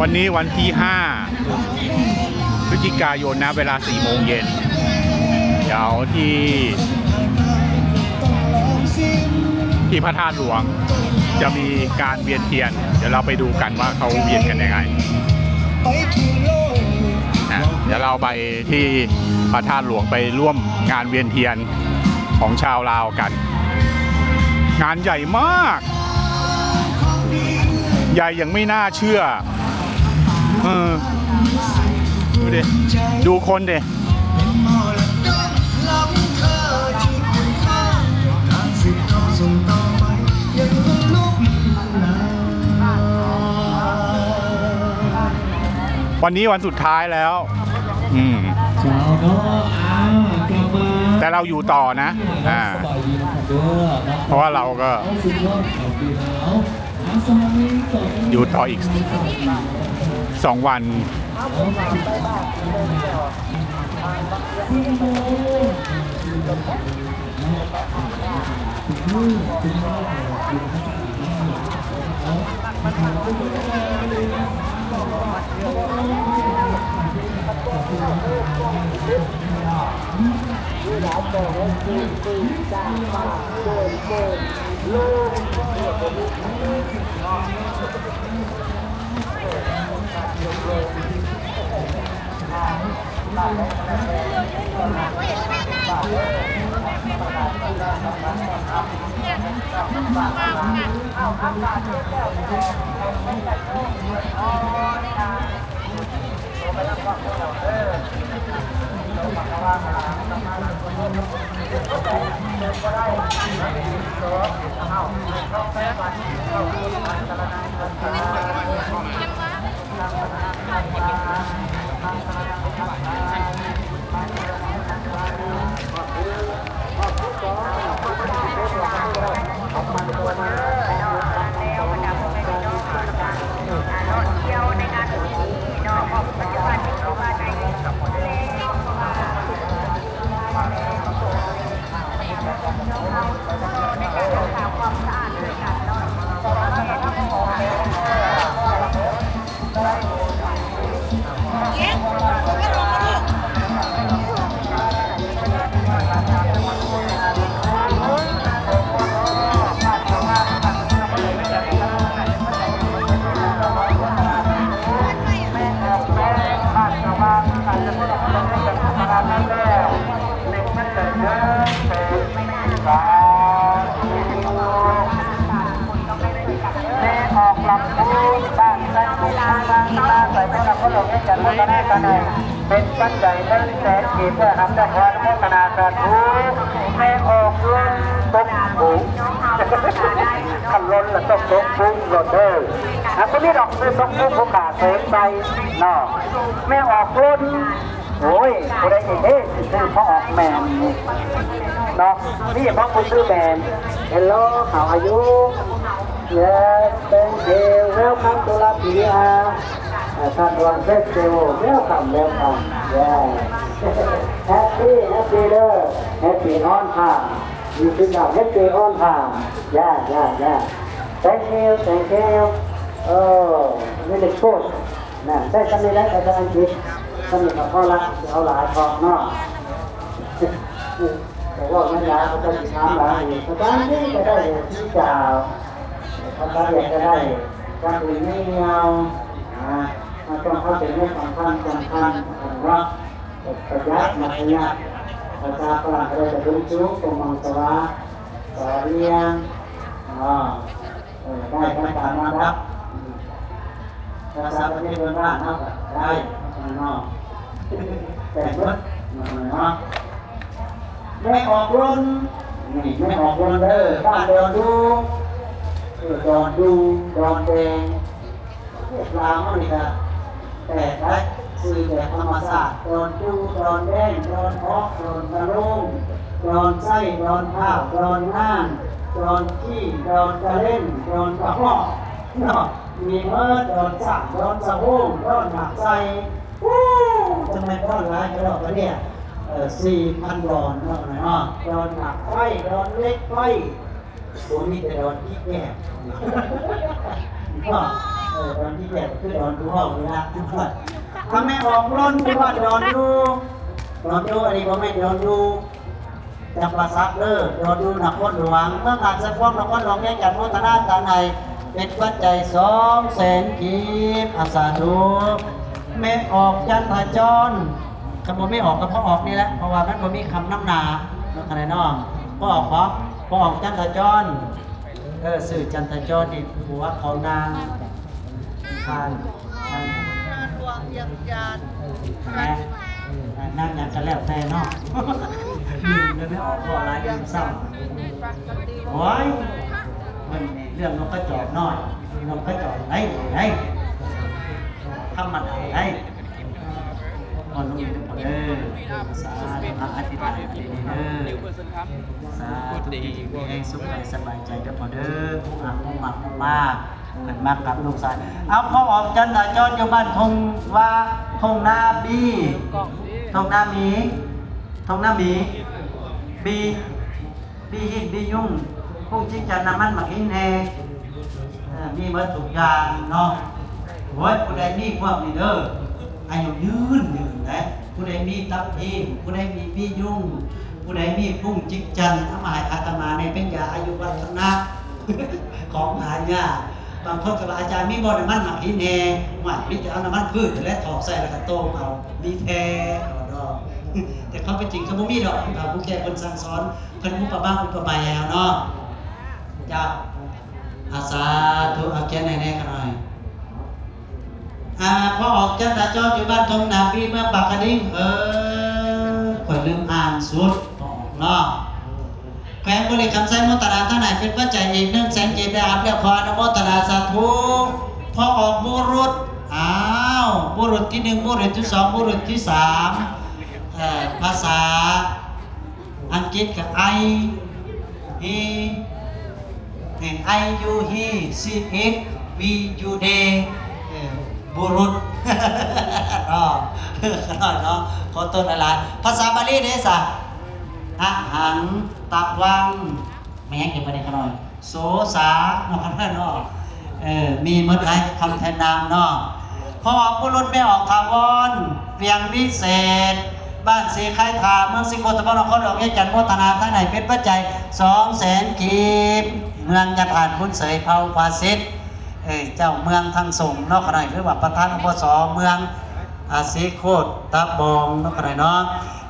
วันนี้วันที่ห้าพฤศจิกายนนะ เวลาสี่โมงเย็น เดี๋ยวที่ ที่พระธาตุหลวงจะมีการเวียนเทียน เดี๋ยวเราไปดูกันว่าเขาเวียนกันยังไงนะ เดี๋ยวเราไปที่พระธาตุหลวงไปร่วมงานเวียนเทียนของชาวลาวกัน งานใหญ่มาก ใหญ่อย่างไม่น่าเชื่อ เออ ดูดิ ดูคนดิ วันนี้วันสุดท้ายแล้ว อืม แต่เราอยู่ต่อนะ อ่า เพราะว่าเราก็ อยู่ต่ออีกสองวัน แม่ออกลำพูน บ้านไซภูน บ้านนาไซ เมืองนครหลวงเวียงจันทน์ โมทนากันได้ เป็นปัจจัยหนึ่งแสนกีบ เพื่อรับแจ้งความโมทนาสาธุ แม่ออกลมตกบุ คันล้นละต้องตกบุโลดเด้อ อ่ะ คนนี้ดอกคือตกบุผู้ขาเสริมใส่เนาะ แม่ออกลม โอ้ย ผู้ใดอีกเด้ สิซื้อพอออกแม่นเนาะ นี่บ่ผู้ซื้อแม่น Hello how are you? Yes, thank you. Welcome to Latvia. Uh, San Juan Festival. Welcome, welcome. Yeah. Happy, happy ເດີ. Happy on time. You sit down. Happy on time. Yeah, yeah, yeah. Thank you, thank you. Oh, really good. ນັ້ນ ໃຊ້ສ່ຳນີ້ແຫຼະ ພາສາອັງກິດ ສ່ຳນີ້ກໍພໍລະ ຊິເອົາຫຼາຍພໍເນາະ ແຕ່ເວົ້າຍາວໆ ເຂົາເຈົ້າຊິຖາມຫຼາຍ ພາສາອັງກິດກໍໄດ້ ທີ່ຈາ ພາສາຫຍັງກໍໄດ້ ຈຳເປັນແນວ ອ່າ ເຮົາຕ້ອງເຂົ້າໃຈແນວສຳຄັນ ສຳຄັນເນາະ ປະຢັດ ມັດທະຍັດ ພາສາຝຣັ່ງກໍໄດ້ ກະດຸນຊູ ກົງມັງສະວາ ສະຫຼຽງ ເນາະ. ເອີ ໄດ້ທັງການນອນຫຼັບ ອືມ ຮັກສາປະເພນີບ້ານເຮົາກໍໄດ້ເນາະ ແຕ່ງເບິດເນາະ ແມ່ອອກລົນ ນີ້ແມ່ອອກລົນເດີ ບ້ານດອນດູ ເອີ ດອນດູ ດອນແດງ ພວກລາວເຮົານີ້ກໍ ແປກໄດ໋ ຊື່ແບບທຳມະຊາດ ດອນຈູ່ ດອນແດງ ດອນເອາະ ດອນຕະໂລງ ດອນໄຊ ດອນພ້າວ ດອນນາງ ດອນຄີ ດອນຕະເລັນ ດອນກະຮອກເນາະ ມີໝົດ ດອນຊ້າງ ດອນສະໂຮງ ດອນໝາກໄຊ ໂອ້ ຈັ່ງແມ່ນດອນຫຼາຍກະດອກກະເດຍ ເອີ ສີ່ພັນດອນເນາະ ເນາະ ດອນໝາກໄຟ ດອນເຫຼັກໄຟ ບໍ່ມີແຕ່ດອນຂີ້ແກ້ວເນາະ ເນາະ ເອີ ດອນທີ່ແປດຄືດອນດູເວົ້ານີ້ລະ ຄຳແມ່ອອກລົ້ນ ຫຼືວ່າດອນດູ ດອນດູ ອັນນີ້ບໍ່ແມ່ນດອນດູຈຳປາສັກເດີ້ ດອນດູນະຄອນຫຼວງ ເມືອງອາດສະພວງ ນະຄອນຫຼວງວຽງຈັນ ໂມທະນາທານໃຫ້ເປັນປັດໄຈສອງແສນກີບ ອາ ສາທຸ ແມ່ອອກຈັນທະຈອນ ຄັນບໍ່ແມ່ອອກກໍພໍ່ອອກນີ້ແຫຼະ ເພາະວ່າມັນບໍ່ມີຄຳນຳໜ້າເນາະ ຄັນໄດ້ນ້ອງ ພໍ່ອອກບໍ ພໍ່ອອກຈັນທະຈອນ ເອີ ຊື່ຈັນທະຈອນນີ້ ຜົວຂອງນາງ ຜ່ານ ນາງ ນາງຫຍັງກໍແລ້ວແຕ່ເນາະ ລືມແລ້ວ ໄດ້ອອກເວົ້າຫຼາຍລືມຊ້ຳ ໂອ້ຍ ເພິ່ນນີ້ເລື່ອງນົກກະຈອກນ້ອຍ ນົກກະຈອກໄດ້ ໄດ້ ທຳມະດາໄດ້ ຂໍລົງນີ້ເດີພໍ່ເດີ ສາທຸ ອະທິຖານດີໆເດີ ສາທຸ ດີມີແຮງສຸກກາຍສະບາຍໃຈເດີພໍ່ເດີ ອາ ມາ ມາ ເພິ່ນມາກັບລູກຊາຍ ເອົາ ພໍ່ອອກຈັນທະຈອນຢູ່ບ້ານທົ່ງວ່າ ທົ່ງນາບີ ທົ່ງນາມີ ທົ່ງນາມີ ບີ ບີຫີນ ບີຍຸງ ປຸ້ງຈິກຈັນ ນ້ຳມັນໝາກຫີນແຮ່ ເອີ ມີໝົດທຸກຢ່າງເນາະ ໂອ້ຍ ຜູ້ໃດມີພວກນີ້ເດີ ອາຍຸຍືນຍືນເດ້ ຜູ້ໃດມີຕັບຫີນ ຜູ້ໃດມີບີຍຸງ ຜູ້ໃດມີປຸ້ງຈິກຈັນ ເອົາມາໃຫ້ອາດຕະມາແດ່ ເປັນຢາອາຍຸວັດທະນະ ຂອງຫາຍາກ ບາງຄົນກໍວ່າ ອາຈານມີບໍ່ນ້ຳມັນໝາກຫີນແຮ່ ໂອ້ຍ ມີແຕ່ເອົານ້ຳມັນພືດຫັ້ນແຫຼະຖອກໃສ່ ແລ້ວກໍຕົ້ມເອົາ ມີແທ້ ເຂົາວ່າດອກ ແຕ່ຄວາມເປັນຈິງກໍບໍ່ມີດອກ ຜູ້ເຖົ້າຜູ້ແກ່ເພິ່ນສັ່ງສອນ ເພິ່ນອຸປະມາອຸປະໄມເຮົາເນາະ ເຈົ້າ ອາ ສາທຸ ເອົາຂຽນໃຫ້ແດ່ຂ້ານ້ອຍ ອາ ພໍ່ອອກຈັນທະຈອນ ຢູ່ບ້ານທົ່ງນາບີ ເມືອງປາກກະດິງ ເອີ ຂ້ອຍລືມອ່ານສຸດ ພໍ່ອອກເນາະ ແຂວງບໍລິຄຳໄຊ ໂມທະນາທານໃຫ້ເປັນປັດໄຈອີກໜຶ່ງແສນກີບ ໄດ້ຮັບແລ້ວ ຂໍອະນຸໂມທະນາສາທຸ ພໍ່ອອກບຸລຸດ ອ້າວ ບຸລຸດທີໜຶ່ງ ບຸລຸດທີສອງ ບຸລຸດທີສາມ ເອີ ພາສາ ອັງກິດກໍ I he ເອີ I you he she it we you they ເອີ ບຸລຸດເນາະ ເນາະ ຂໍໂທດຫຼາຍໆ ພາສາບາລີເດຊະ ອະຫັງ ຕະວັງ ແມ່ນຫຍັງເດບາດນີ້ຂະນ້ອຍ? ໂສສາເນາະ ຂະນ້ອຍເນາະ ເອີ ມີໝົດຫຼາຍຄຳແທນນາມເນາະ ພໍ່ອອກບຸລຸດ ແມ່ອອກຖາວອນ ວຽງວິເສດ ບ້ານສີໄຄທາ ເມືອງສີໂຄດຕະບອງ ນະຄອນຫຼວງວຽງຈັນ ໂມທະນາທານໃຫ້ເປັນປັດໄຈສອງແສນກີບ ເມືອງຍາທ່ານບຸນເສີຍ ເຜົ່າພາສິດ ເອີ ເຈົ້າເມືອງທັງສົງເນາະ ຂະນ້ອຍ ຫຼືວ່າປະທານ ອບສ ເມືອງ ອາ ສີໂຄດຕະບອງເນາະ ຂະນ້ອຍເນາະ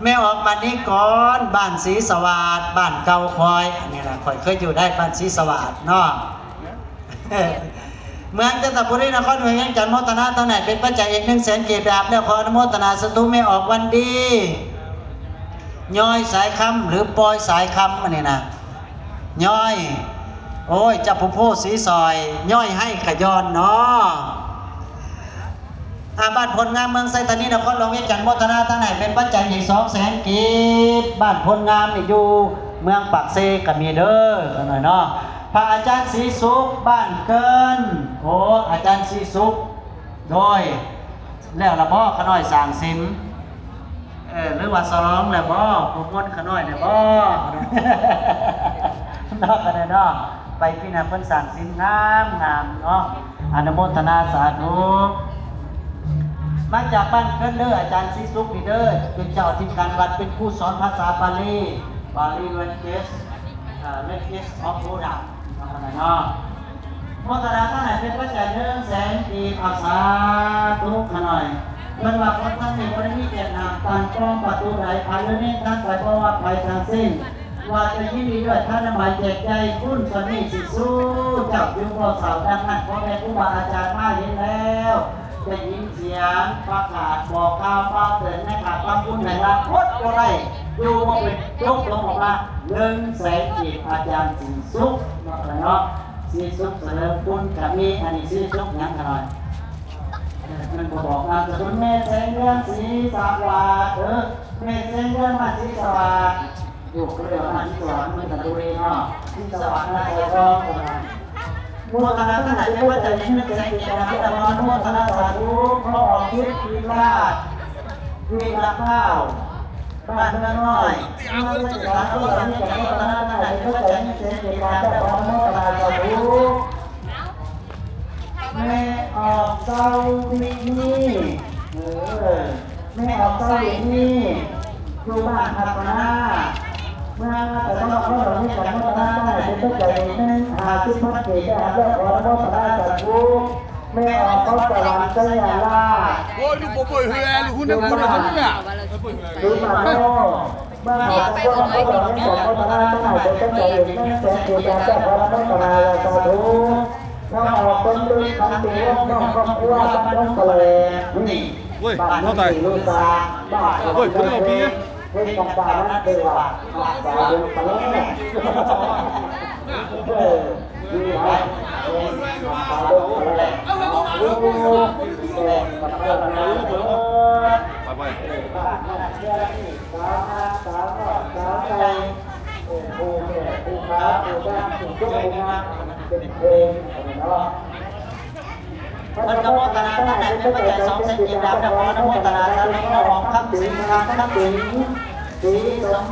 ແມ່ອອກມະນີກອນ ບ້ານສີສະຫວາດ ບ້ານເກົ່າຂ້ອຍ ອັນນີ້ລະ ຂ້ອຍເຄີຍຢູ່ໄດ້ ບ້ານສີສະຫວາດເນາະ ເມືອງຈັນທະບູລີ ນະຄອນຫຼວງວຽງຈັນ ໂມທະນາທານໃຫ້ເປັນປັດໄຈອີກໜຶ່ງແສນກີບ ໄດ້ຮັບແລ້ວ ຂໍອະນຸໂມທະນາສາທຸ ແມ່ອອກວັນດີ ຍ້ອຍສາຍຄຳ ຫຼື ປ່ອຍສາຍຄຳ ອັນນີ້ນະ ຍ້ອຍ ໂອ້ຍ ເຈົ້າຜູ້ໂພສີສອຍ ຍ້ອຍໃຫ້ຂະຍ້ອນເນາະ ອາ ບ້ານໂພນງາມ ເມືອງໄຊທານີ ນະຄອນຫຼວງວຽງຈັນ ໂມທະນາທານໃຫ້ເປັນປັດໄຈອີກສອງແສນກີບ ບ້ານໂພນງາມນີ້ຢູ່ເມືອງປາກເຊກໍມີເດີ ຂ້ານ້ອຍເນາະ ພະອາຈານສີສຸກ ບ້ານເກີນ ໂອ້ ອາຈານສີສຸກ ໂດຍ ແລ້ວລະບໍ ຂະນ້ອຍສ້າງສິມ? ເອີ ຫຼືວ່າສະຫຼອງແລ້ວບໍ? ຜູ້ມົນຂະນ້ອຍແລ້ວບໍ? ເນາະ ຂະນ້ອຍເນາະ ໄປປີໜ້າເພິ່ນສ້າງສິມງາມໆເນາະ ອະນຸໂມທະນາສາທຸ ມາຈາກບ້ານເກີນເດີ ອາຈານສີສຸກນີ້ເດີ ເປັນເຈົ້າອະທິການວັດ ເປັນຄູສອນພາສາບາລີ Bali language ເອີ language of Buddha ເນາະ ໂມທະນາທານໃຫ້ເປັນປັດໄຈໜຶ່ງແສນກີບ ເອົາສາທຸຂະນ້ອຍ ເພິ່ນວ່າຄົນທັງນີ້ບໍ່ໄດ້ມີແກ່ນນຳ ຕັ້ງປ້ອມປະຕູໃດ ໃຜຢູ່ນີ້ທັງໄປບໍ່ວ່າໃຜທັງສິ້ນ ວ່າຈະຍິນດີດ້ວຍທານນະໄມແຈກໃຈ ບຸນສ່ວນນີ້ຊິສູ່ເຈົ້າຢູ່ບໍ່ເຊົາ. ດັ່ງນັ້ນ ພໍ່ແມ່ຄູບາອາຈານມາເຫັນແລ້ວ ໄດ້ຍິນສຽງປະກາດບອກກ່າວ ເປົ່າເຕືອນໃນການທຳບຸນໃນລາຄົດບໍ່ໄດ້ ຢູ່ບໍ່ເປັນ ຈົກລົງອອກມາ ໜຶ່ງແສນກີບ ອາຈານສີສຸກເນາະ ເນາະ ສີສຸກສະເຫຼີມຄຸນກະມີ ອັນນີ້ສີສຸກຫຍັງກະໜ້ອຍ ມັນບໍ່ບອກນາມສະກຸນ ແມ່ແສງເດືອນສີສະຫວາດ ເອີ ແມ່ແສງເດືອນມາສີສະຫວາດ ລູກເຂົາເອີ້ນມາສີສະຫວາດ ເມືອງຈັນທະບູລີເນາະ ສີສະຫວາດນະຄອນຫຼວງ ໂມທະນາທານໃຫ້ເປັນປັດໄຈອີກໜຶ່ງແສນກີບ ອະນຸໂມທະນາສາທຸ ພໍ່ອອກສິດວິລາດ ວິລະພາວ ບ້ານເມືອງນ້ອຍ ເມືອງໄຊສາ ໂຄສານ ມີແກ່ໂມທະນາທານໃຫ້ເປັນປັດໄຈອີກໜຶ່ງແສນກີບ ອະນຸໂມທະນາສາທຸ ແມ່ ອອກເຊົາວິນີ ເອີ ແມ່ອອກເຊົາວິນີ ຢູ່ບ້ານທັບມະນາ ເມືອງນະຄອນຫຼວງວຽງຈັນ ໂມທະນາໃຫ້ເປັນປັດໄຈອີກໜຶ່ງ ຫ້າສິບພັນກີບ ໄດ້ຮັບແລ້ວ ຂໍອະນຸໂມທະນາສາທຸ ແມ່ອອກຂອງສະຫວັນໄຊຍະລາດ ໂອ້ຍ ລູກບໍ່ເປີດເຮືອ ລູກຮູ້ນຳຄົນລະຊັ້ນນະ ຖືມາໂນ ເມືອງນະຄອນຫຼວງວຽງຈັນ ໂມທະນາໃຫ້ເປັນປັດໄຈອີກໜຶ່ງແສນກີບ ຂໍອະນຸໂມທະນາສາທຸ ແມ່ອອກເປັນລູກຂັນຕີວົງ ຄອບຄົວບ້ານດົງປະແລ ນີ້ ໂອ້ຍ ບ້ານ ເທົ່າໃດ ລູກສາວ ບ້ານ ໂອ້ຍ ເພິ່ນເອົາປີ ເຮັດກັນຕາມນັ້ນເອີ້ນວ່າຮັກສາວົງປະແລ ເອີ ດີຫຼາຍ ຮັກສາວົງປະແລ ໂອ້ ແຕ່ງກັບເພິ່ນ ໄປໆ ເອີ ບ້ານນັ້ນເທື່ອນີ້ ສາວງາມ ສາວນ້ອຍ ສາວໃຫຍ່ ໂອ້ ຜູ້ແກ່ຜູ້ຂາວ ຜູ້ດຳ ຜູ້ຈົບ ຜູ້ງາມ ເປັນເພງເນາະ. ເພິ່ນກໍໂມທະນາທັງຫຼາຍເປັນປັດໄຈສອງແສນກີບ ແລ້ວກໍອະນຸໂມທະນາສາທຸ ແມ່ອອກຄຳສິງ ຄຳສິງ ສີສົມ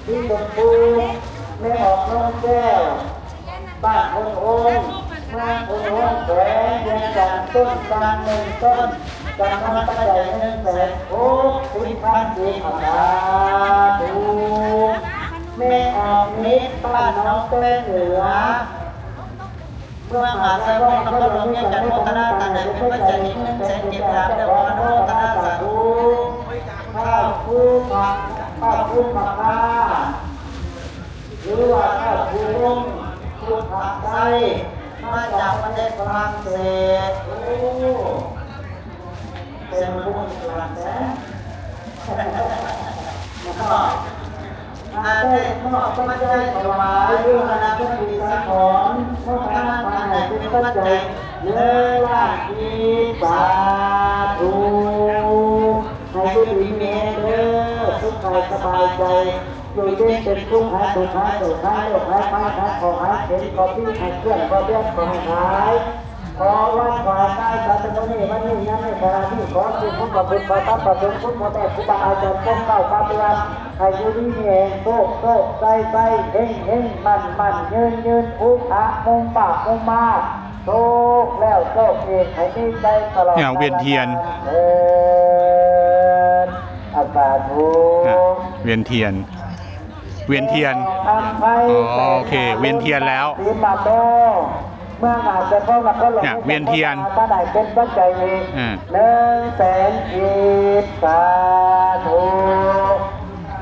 ສີຊົມພູ ແມ່ອອກ ໂນນແກ້ວ ບ້ານໂພນໂຮມ ເມືອງໂພນໂຮມ ແຂວງວຽງຈັນ ຕົ້ນຊາງໜຶ່ງຕົ້ນ ຈຳນວນປັດໄຈໜຶ່ງແສນຫົກສິບພັນກີບ ສາທຸ ແມ່ອອກ ນິດ ບ້ານໜອງແປງເໜືອ ເມືອງມະຫາໄຊວອງ ນະຄອນຫຼວງວຽງຈັນ ໂມທະນາທັງຫຼາຍເປັນປັດໄຈອີກໜຶ່ງແສນກີບ ແລ້ວກໍອະນຸໂມທະນາສາທຸ ທ້າວພູ ທ້າວພູພະຄາ ຫຼືວ່າທ້າວພູວົງ ພຸດທະໄຊ ມາຈາກປະເທດຝຣັ່ງເສດ ໂອ້ ແຕ່ມັນບໍ່ມີຝຣັ່ງເສດ ເນາະ ອາ ໄດ້ມອບປັດໄຈຖວາຍ ບູລະນະປະຕິສັງຂອນ ໂມທະນາທັງຫຼາຍເປັນປັດໄຈ ໜຶ່ງລ້ານກີບ ສາທຸ ໃຫ້ຢູ່ດີມີແຮງເດີ ສຸກກາຍສະບາຍໃຈ ຢູ່ເຢັນເປັນສຸກ ຫາຍທຸກຫາຍໂສກ ຫາຍໂລກຫາຍໄພ ຫາຍເຄາະຫາຍເຂັນ ເຄາະຜີຫາຍເຄື່ອນ ເຄາະບຽດຂໍໃຫ້ຫາຍ ຂໍວັນຂວາຍກາຍສັດມື້ນີ້ ວັນນີ້ ຍາມນີ້ ຂະນະນີ້ ຂໍເທບຄຸນພະພຸດ ພະທຳ ພະສົງ ຄຸນພໍ່ແມ່ ຄູບາອາຈານ ປົກເກົ້າປະຕິບັດ ໃຫ້ຢູ່ດີມີແຮງ ໂຊກໂຊກໄຊໄຊ ເຮັງເຮັງ ໝັ້ນໝັ້ນ ຍືນຍືນ ອຸອະ ມຸມປາກ ມຸມມາ ໂຊກແລ້ວໂຊກອີກ ໃຫ້ມີໄຊຕະຫຼອດ ເອີ ວຽນທຽນ ເອີ ອາ ສາທຸ ອາ ວຽນທຽນ ວຽນທຽນ ອໍ ໂອເຄ ວຽນທຽນແລ້ວ ສີມາໂຕ ເມືອງມະຫາໄຊວອງ ນະຄອນຫຼວງ ວຽນທຽນ ຕາໄດ້ເປັນປັດໄຈອີກ ອາ ໜຶ່ງແສນກີບ ສາທຸ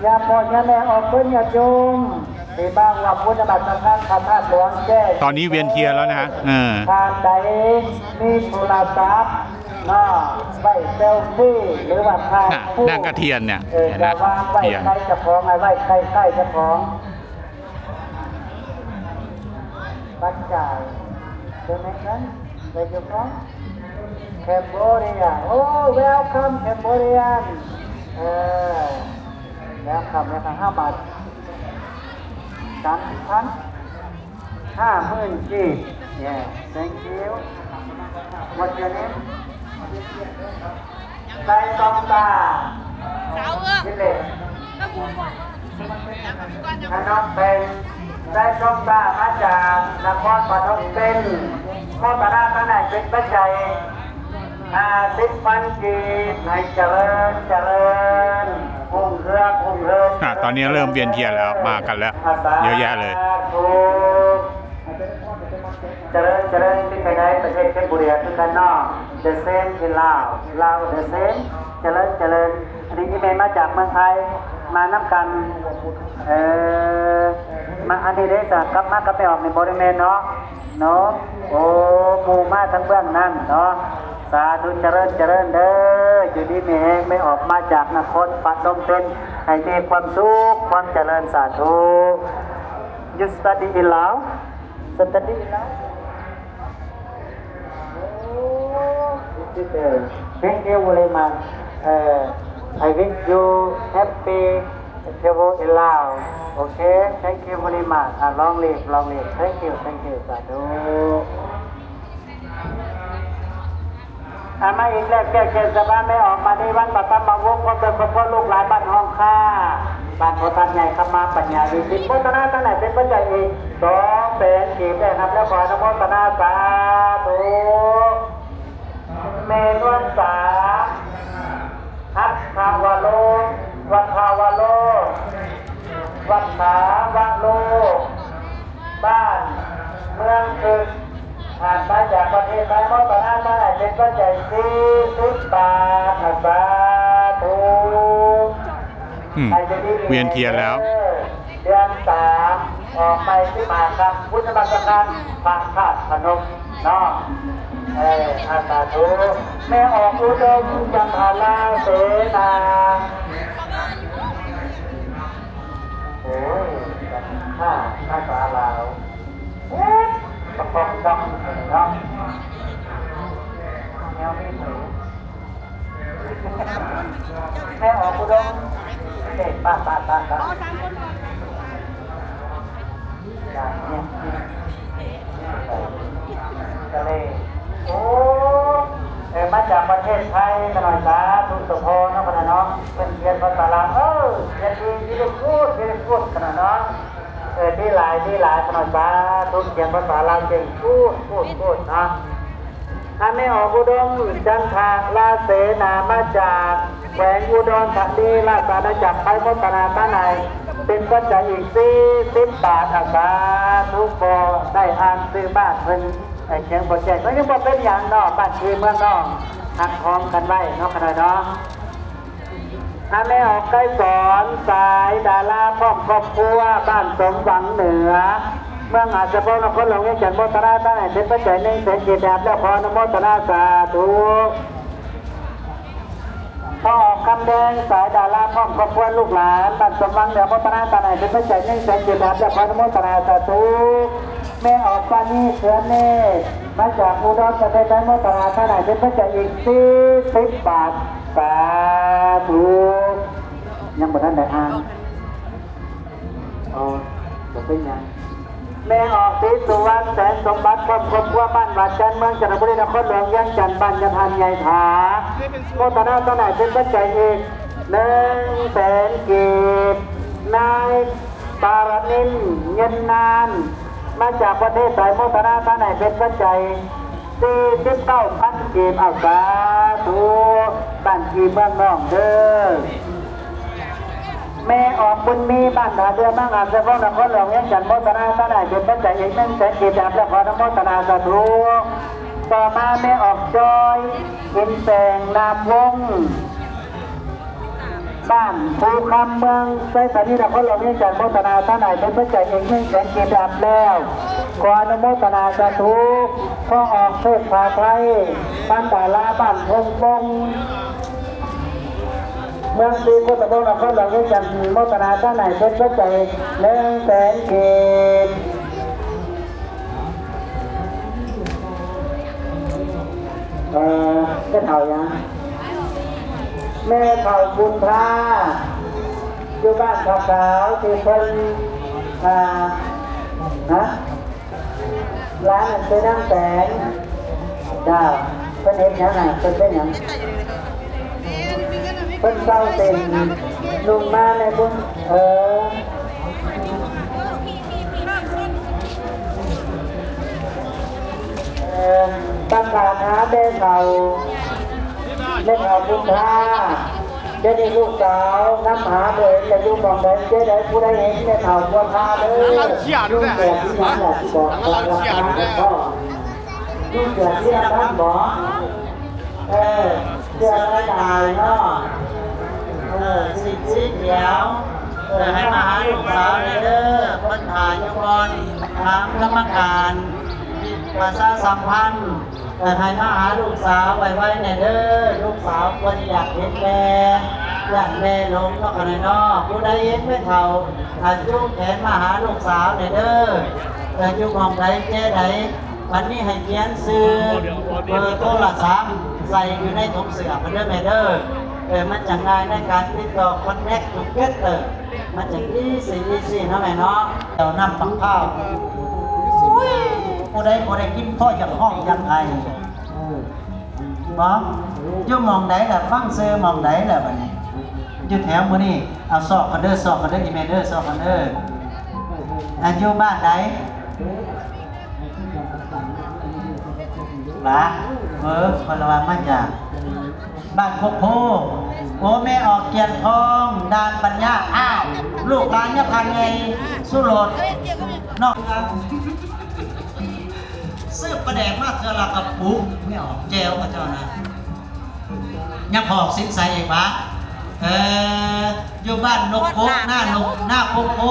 ຍາພໍ່ຍາແມ່ອອກເພິ່ນຍາດໂຍມ ທີ່ມາຮ່ວມບຸນນະມັດສະການພະທາດຫຼວງແຈ້ງ ຕອນນີ້ວຽນທຽນແລ້ວນະ ເອີ ທ່ານໃດມີໂທລະສັບ ເນາະ ໄວ້ເຊວຟີ ຫຼືວ່າຖ່າຍຮູບ ນາງກະທຽນເນຍ ເອີ ຈະວາງໄວ້ໃກ້ເຈົ້າຂອງ ໄວ້ໃກ້ໆເຈົ້າຂອງ ປັດໄຈ Donation Where you from? Cambodia. Oh, welcome Cambodian. ເອີ welcome welcome. How much? ສາມສິບພັນ ຫ້າໝື່ນກີບ Yeah, thank you. What's your name? ໄຊຕອງຕາ ສາວເອີ ວິເລດ ພະນົມເປັນ ໄຊຕອງຕາ ມາຈາກນະຄອນພະນົມເປັນ ໂມທະນາທັງຫຼາຍເປັນປັດໄຈ ຫ້າສິບພັນກີບ ໃຫ້ຈະເລີນ ຈະເລີນ ຮຸ່ງເຮືອງ ຮຸ່ງເຮືອງ ອ່າ ຕອນນີ້ເລີ່ມວຽນທຽນແລ້ວ ມາກັນແລ້ວ ເຍອະແຍະເລີຍ ສາທຸ ຈະເລີນ ຈະເລີນ ທີ່ໄປໄດ້ປະເທດເຄມໂບເດຍຄືກັນເນາະ The same in Lao Lao the same ຈະເລີນ ຈະເລີນ ອັນນີ້ອີ່ແມ່ມາຈາກເມືອງໄທ ມານຳກັນ ເອີ ມາ ອັນນີ້ເດ້ ຈະກັບມາກັບແມ່ອອກນີ້ບໍ່ໄດ້ແມ່ນເນາະ ເນາະ ໂອ້ ໝູ່ມາທາງເບື້ອງນັ້ນເນາະ ສາທຸ ຈະເລີນ ຈະເລີນເດີ ຢູ່ດີມີແຮງ ແມ່ອອກມາຈາກນະຄອນພະນົມເປັນ ໃຫ້ມີຄວາມສຸກ ຄວາມຈະເລີນ ສາທຸ You study in Lao? Study in Lao? Oh, this is, uh, thank you very much. Uh, I wish you happy travel in Lao. Okay, thank you very much. Uh, long live, long live. Thank you, thank you. ສາທຸ. ອ່າ ມາອີກແລ້ວ ແກ້ວແກ່ນສະບານ ແມ່ອອກມາໃນວັນປະຖະມະວົງ ພ້ອມດ້ວຍຄອບຄົວລູກຫຼານບ້ານຫ້ອງຄ້າ ບ້ານພໍ່ທ່ານໃຫຍ່ ຄຳມາ ປັນຍາ ວິສິດ ໂມທະນາທັງຫຼາຍເປັນປັດໄຈອີກ ສອງ ແສນກີບໄດ້ຮັບແລ້ວ ຂໍອະນຸໂມທະນາສາທຸ. ແມ່ນວນສາ ຮັດທະວະໂລ ວັດທະວະໂລ ວັດທະວະໂລ ບ້ານເມືອງຄຶກ ອ່າ ມາຈາກປະເທດໄທ ໂມທະນາສາທຸ ເປັນປັດໄຈສີ່ສິບບາດ ສາທຸ. ອືມ ວຽນທຽນແລ້ວ ເດືອນສາມ ອອກໃໝ່ສິບຫ້າຄ່ຳ ບຸນນະມັດສະການພະທາດພະນົມເນາະ. ເອີ ອາ ສາທຸ. ແມ່ອອກອຸດົມ ຈັນທາລາເສນາ ໂອ້ຍ ຈັນທາ ພາສາລາວ ປະກອບດອງເນາະ ແນວມີຫູ. ແມ່ອອກອຸດົມ ເດ ປະ ປະ ປະ ປະ ກະເລ ໂອ້ ເອີ ມາຈາກປະເທດໄທ ຂະນ້ອຍສາທຸ ສະເພາະເນາະ ຂະນ້ອຍເນາະ ເພິ່ນຂຽນພາສາລາວ ເອີ ຂຽນດີ ດີເລີຍກູດ ດີເລີຍກູດ ຂະນ້ອຍເນາະ ເອີ ດີຫຼາຍ ດີຫຼາຍ ຂະນ້ອຍສາທຸ ຂຽນພາສາລາວເກັ່ງ ກູດ ກູດ ກູດ ເນາະ. ອາ ແມ່ອອກອຸດົມ ຈັນທະລາເສນາ ມາຈາກແຂວງອຸດອນທານີ ລາຊະອານາຈັກ ໄປໂມທະນາທານໃຫ້ ເປັນປັດໄຈອີກສີ່ສິບບາດ ອາ ສາທຸ. ບໍ່ໄດ້ອ່ານຊື່ບ້ານເພິ່ນ ໃຫ້ຂຽນບໍ່ແຈ້ງ ກໍຍັງບໍ່ເປັນຫຍັງເນາະ ບ້ານພີ່ເມືອງນ້ອງ ຮັກຫອມກັນໄວ້ເນາະ ຂະນ້ອຍເນາະ. ອາ ແມ່ອອກໄກສອນ ສາຍດາລາ ພ້ອມຄອບຄົວ ບ້ານສົມຫວັງເໜືອ ເມືອງອາດສະພອງ ນະຄອນຫຼວງວຽງຈັນ ໂມທະນາທານໃຫ້ເປັນປັດໄຈໜຶ່ງແສນກີບ ໄດ້ຮັບແລ້ວ ຂໍອະນຸໂມທະນາສາທຸ. ພໍ່ອອກຄຳແດງ ສາຍດາລາ ພ້ອມຄອບຄົວ ລູກຫຼານ ບ້ານສົມຫວັງເໜືອ ໂມທະນາທານໃຫ້ເປັນປັດໄຈໜຶ່ງແສນກີບ ໄດ້ຮັບແລ້ວ ຂໍອະນຸໂມທະນາສາທຸ. ແມ່ອອກປານີ ເຂືອເນດ ມາຈາກອຸດອນປະເທດໄທ ໂມທະນາທານໃຫ້ເປັນປັດໄຈອີກສີ່ສິບບາດ ສາທຸ. ຍັງບໍ່ທັນໄດ້ອ່ານ ເອົາ ບໍ່ເປັນຫຍັງ. ແມ່ອອກສີສຸວັນ ແສນສົມບັດ ຄອບຄົວ ບ້ານຫວາດຈັນ ເມືອງຈັນທະບູລີ ນະຄອນຫຼວງວຽງຈັນ ບ້ານຍາທ່ານໃຫຍ່ຖາ ໂມທະນາທານໃຫ້ເປັນປັດໄຈອີກໜຶ່ງແສນກີບ. ນາຍ ປາລະນິນ ເງິນນານ ມາຈາກປະເທດໄທ ໂມທະນາທານໃຫ້ເປັນປັດໄຈສີ່ສິບເກົ້າພັນກີບ ເອົາ ສາທຸ ບ້ານພີ່ເມືອງນ້ອງເດີ. ແມ່ອອກບຸນມີ ບ້ານທ່າເດື່ອ ເມືອງອາດສະພອງ ນະຄອນຫຼວງວຽງຈັນ ໂມທະນາທານໃຫ້ເປັນປັດໄຈອີກໜຶ່ງແສນກີບ ໄດ້ຮັບແລ້ວ ຂໍອະນຸໂມທະນາສາທຸ. ຕໍ່ມາແມ່ອອກຈອຍ ເຫັນແສງ ນາມວົງ ບ້ານພູຄຳ ເມືອງໄຊທານີ ນະຄອນຫຼວງວຽງຈັນ ໂມທະນາທານໃຫ້ເປັນປັດໄຈອີກໜຶ່ງແສນກີບ ໄດ້ຮັບແລ້ວ ຂໍອະນຸໂມທະນາສາທຸ. ພໍ່ອອກ ເຊີດ ຜາໄທ ພັນດາລາ ບ້ານທົ່ງປົງ ເມືອງສີໂຄດຕະບົງ ນະຄອນຫຼວງວຽງຈັນ ໂມທະນາທານໃຫ້ເປັນປັດໄຈໜຶ່ງແສນກີບ. ເອີ ແມ່ເຖົ້າຫຍັງ? ແມ່ເຖົ້າບຸນພາ ຢູ່ບ້ານຜາຂາວ ທີ່ເພິ່ນ ອ່າ ຮະ? ຫຼານນັ້ນຊື່ນາງແຕງ. ເຈົ້າ. ເພິ່ນເຮັດຫຍັງນະ? ເພິ່ນເປັນຫຍັງ? ເພິ່ນເຊົາເຕັ້ນ ນຸ່ງມາໃນບຸນ ເອີ ເອີ ປະກາດຫາແມ່ເຖົ້າ ແມ່ເຖົ້າບຸນພາ ດຽວນີ້ລູກສາວນຳຫາບໍ່ເຫັນ ແລະ ຢູ່ໝ່ອງໃດເຈໃດ ຜູ້ໃດເຫັນແມ່ເຖົ້າບຸນພາເດີ ລຸງແກບອີຫຍັງແຫຼະ ຊິບອກ ບອກລາຄາໃຫ້ພໍ່ ລຸງແກບສີດຳໆບໍ? ເອີ ເສື້ອລາຍໆເນາະ ເອີ ສີ ສີຂຽວ ເອີ ໃຫ້ມາຫາລູກສາວແດ່ເດີ ເພິ່ນຖ້າຢູ່ບ່ອນ ຖາມກຳມະການປະຊາສຳພັນ ເອີ ໃຫ້ມາຫາລູກສາວໄວໆແດ່ເດີ ລູກສາວບໍ່ໄດ້ຢາກເຫັນແມ່ ຢ້ານແມ່ຫຼົງເນາະ ຂະນ້ອຍເນາະ ຜູ້ໃດເຫັນແມ່ເຖົ້າ ໃຫ້ຈູງແຂນມາຫາລູກສາວແດ່ເດີ ເອີ ຢູ່ໝ່ອງໃດເຈໃດ ບັດນີ້ໃຫ້ຂຽນຊື່ ເບີໂທລະສັບ ໃສ່ຢູ່ໃນຖົງເສື້ອເພິ່ນເດີແມ່ເດີ ເອີ ມັນຈະງ່າຍໃນການຕິດຕໍ່ connect together ມັນຈະ easy easy ເນາະແມ່ເນາະ ແລ້ວນ້ຳບັກພ້າວ ໂອ້ຍ ຜູ້ໃດບໍ່ໄດ້ກິນພໍຢາກຮ້ອງຢາກໄຫ້ ບໍ່ ຢູ່ໝ່ອງໃດລະ ຟັງຊື່ໝ່ອງໃດລະບັດນີ້ ຢູ່ແຖວມື້ນີ້ ເອົາ ຊອກກັນເດີ ຊອກກັນເດີ ອີແມ່ເດີ ຊອກກັນເດີ ອັນຢູ່ບ້ານໃດ? ລະ ເອີ ເພິ່ນລະວ່າມາຈາກບ້ານໂຄກໂພ. ໂອ ແມ່ອອກກຽງທອງ ດ່ານປັນຍາ. ອ້າວ ລູກຫຼານຍາພັນໃຫຍ່ສຸໂລດ ເນາະ ຊື້ປາແດກມາເທື່ອລະກະປຸກ ແມ່ອອກແຈ່ວຂະເຈົ້ານະ. ຍັງພໍອອກສິນໄຊອີກຫວາ? ເອີ ຢູ່ບ້ານນົກໂຄກ ນານົກ ນາໂຄກໂພ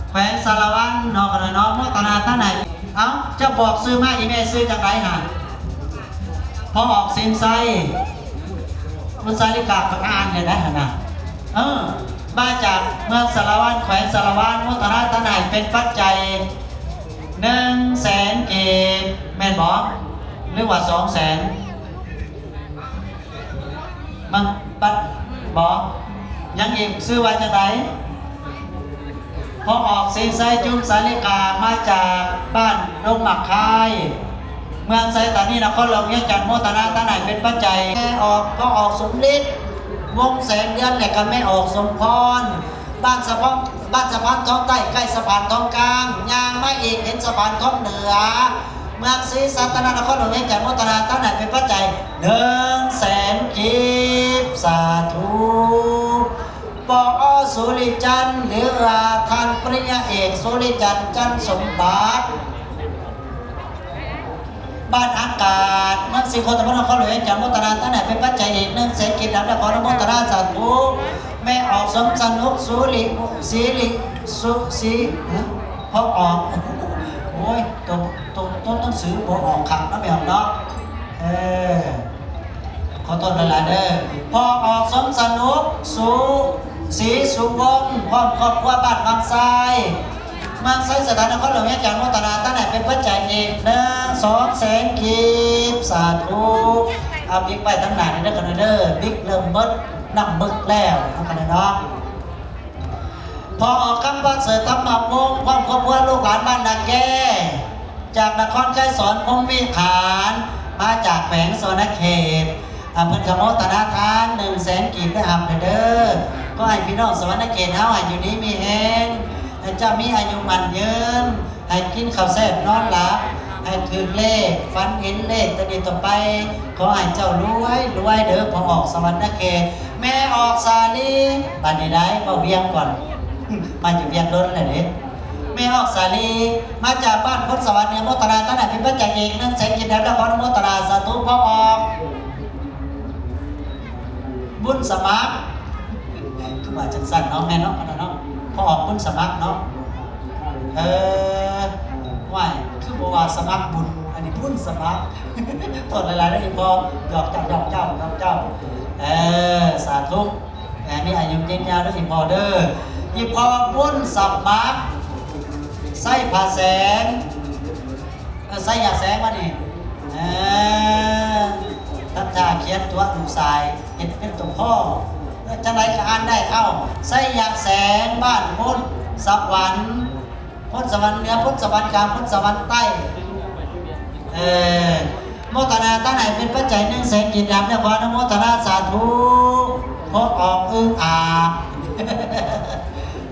ແຂວງສາລະວັນເນາະ ກັນເນາະ. ໂມທະນາທາງໃນ. ເອົ້າ ເຈົ້າບອກຊື່ມາ ອີແມ່ຊື່ຈັ່ງໃດຫະ? ພໍອອກສິນໄຊ ອຸດສາລິກາ ປະທານນີ້ໄດຫັ້ນນະ. ເອີ ມາຈາກເມືອງສາລະວັນ ແຂວງສາລະວັນ. ໂມທະນາທາງໃນເປັນປັດໄຈໜຶ່ງແສນກີບ ແມ່ນບໍ່ ຫຼືວ່າສອງແສນ? ມັນປັດບໍ່ ຍັງອີກ ຊື່ວ່າຈັ່ງໃດ? ພໍອອກສີໄຊ ຈຸມສາລິກາ ມາຈາກບ້ານດົງໝາກຄາຍ ເມືອງໄຊທານີ ນະຄອນຫຼວງວຽງຈັນ. ໂມທະນາທາງໃນເປັນປັດໄຈ ແມ່ອອກ ພໍອອກສົມລິດ ວົງແສງເດືອນ ແລະກະແມ່ອອກສົມພອນ ບ້ານສະພອນ ບ້ານສະພານທອງໃຕ້ ໃກ້ສະພານທອງກາງ. ຍ່າງມາອີກເຫັນສະພານທອງເໜືອ ເມືອງສີສັດຕະນາ ນະຄອນຫຼວງວຽງຈັນ. ໂມທະນາທາງໃນເປັນປັດໄຈໜຶ່ງແສນກີບ ສາທຸ. ປອ ສຸລິຈັນ ຫຼືວ່າທ່ານປະລິນຍາເອກ ສຸລິຈັນ ຈັນສົມບັດ ບ້ານອາກາດ ເມືອງສີໂຄດຕະເພັດ ນະຄອນຫຼວງວຽງຈັນ. ໂມທະນາທາງໃນເປັນປັດໄຈອີກໜຶ່ງແສນກີບ ນຳນະຄອນ ອະນຸໂມທະນາສາທຸ. ແມ່ອອກສົມສະໜຸກ ສຸລິ ສິລິ ສຸ ສີ ຮະ ພໍອອກ ໂອ້ຍ ໂຕ ໂຕ ໂຕໜັງສືບໍ່ອອກຄັກເນາະ ແມ່ອອກເນາະ. ເອີ ຂໍໂທດຫຼາຍໆເດີ. ພໍອອກສົມສະໜຸກ ສຸ ສີສຸວົງ ພ້ອມຄອບຄົວ ບ້ານວັງຊາຍ ເມືອງໄຊສະຖານ ນະຄອນຫຼວງວຽງຈັນ. ໂມທະນາທາງໃນເປັນປັດໄຈອີກໜຶ່ງ ສອງແສນກີບ ສາທຸ. ເອົາບິກໄວ້ທາງໜ້ານີ້ເດີ ຄັນເດີ ບິກເລີ່ມເບິດ ນ້ຳເບິກແລ້ວເນາະ ຄັນເນາະ. ພໍອອກຄຳປະເສີດ ທຳມະວົງ ພ້ອມຄອບຄົວ ລູກຫຼານບ້ານນາແກ ຈາກນະຄອນໄກສອນ ພົມວິຫານ ມາຈາກແຂວງສະຫວັນນະເຂດ. ອາ ເພິ່ນກະໂມທະນາທານໜຶ່ງແສນກີບ ໄດ້ຮັບແລ້ວເດີ. ຂໍໃຫ້ພີ່ນ້ອງສະຫວັນນະເຂດເຮົາໃຫ້ຢູ່ດີມີແຮງ ໃຫ້ເຈົ້າມີອາຍຸໝັ້ນຍືນ ໃຫ້ກິນເຂົ້າແຊບນອນຫຼັບ ໃຫ້ຖືກເລກ ຝັນເຫັນເລກແຕ່ນີ້ຕໍ່ໄປ ຂໍໃຫ້ເຈົ້າລວຍ ລວຍເດີ. ພໍ່ອອກສະຫວັນນະເຂດ ແມ່ອອກສາລີ ບາດນີ້ໄດ້ ເວົ້າວຽງກ່ອນ ມາຈາກວຽງດົນແລ້ວເດ້ ແມ່ອອກສາລີ ມາຈາກບ້ານພົນສະຫວັນ ອະນຸໂມທະນາທານໃນເປັນປັດໄຈອີກໜຶ່ງແສນກີບ ແລ້ວຂໍອະນຸໂມທະນາສາທຸ. ພໍ່ອອກ ບຸນສະໝັກ ຄືວ່າຈັ່ງຊັ້ນເນາະ ແມ່ນເນາະ ອັນນັ້ນເນາະ ພໍ່ອອກບຸນສະໝັກເນາະ. ເອີ ຫວາຍ ຄືບໍ່ວ່າສະໝັກບຸນ ອັນນີ້ບຸນສະໝັກ. ໂທດຫຼາຍໆເດີອີ່ພໍ່ ຢອກເຈົ້າ ຢອກເຈົ້າ ຢອກເຈົ້າ. ເອີ ສາທຸ ໃຫ້ມີອາຍຸຍືນຍາວເດີອີ່ພໍ່ເດີ. ອີ່ພໍ່ບຸນສະໝັກ ໄຊຜາແສງ ເອີ ໄຊຢາແສງວະນີ້ ເອີ ຕັດທ່າຂຽນຕົວະລູກຊາຍ ເຮັດເປັນຕົວພໍ່ ເອີ ຈັ່ງໃດກະອ່ານໄດ້. ເອົ້າ ໄຊຢາແສງ ບ້ານໂພນສະຫວັນ ໂພນສະຫວັນເໜືອ ໂພນສະຫວັນກາງ ໂພນສະຫວັນໃຕ້. ເອີ ໂມທະນາທານໃຫ້ເປັນປັດໄຈໜຶ່ງແສນກີບ ນຳແລ້ວຂໍອະນຸໂມທະນາສາທຸ. ພໍ່ອອກອຶ່ງອາບ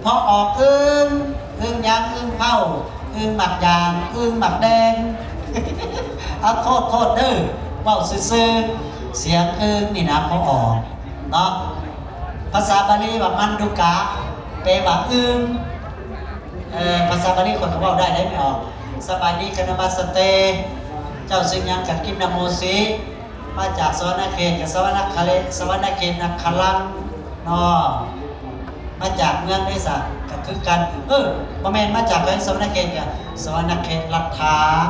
ພໍ່ອອກອຶ່ງ ອຶ່ງຍາງ ອຶ່ງເພົາ ອຶ່ງໝາກຢາງ ອຶ່ງໝາກແດງ. ເອົາ ໂທດ ໂທດເດີ ເວົ້າຊື່ໆ ສຽງອຶ່ງນີ້ນະ ພໍອອກເນາະ. ພາສາບາລີວ່າມັນດຸກະ ແປວ່າອຶ່ງ. ເອີ ພາສາບາລີຂ້ອຍກະເວົ້າໄດ້ເດ້ ແມ່ອອກ. ສະບາຍດີ ຄະນະມາສະເຕ ເຈົ້າຊື່ຫຍັງ? ກັນກິນນະໂມຊິ ມາຈາກສະຫວັນນະເຂດ ກະສະຫວັນນະຄະເລ ສະຫວັນນະເຂດນະຄະລັງເນາະ. ມາຈາກເມືອງໃດສະ ກະຄືກັນ. ເອີ ບໍ່ແມ່ນມາຈາກແຂວງສະຫວັນນະເຂດ ກະສະຫວັນນະເຂດລັດຖາງ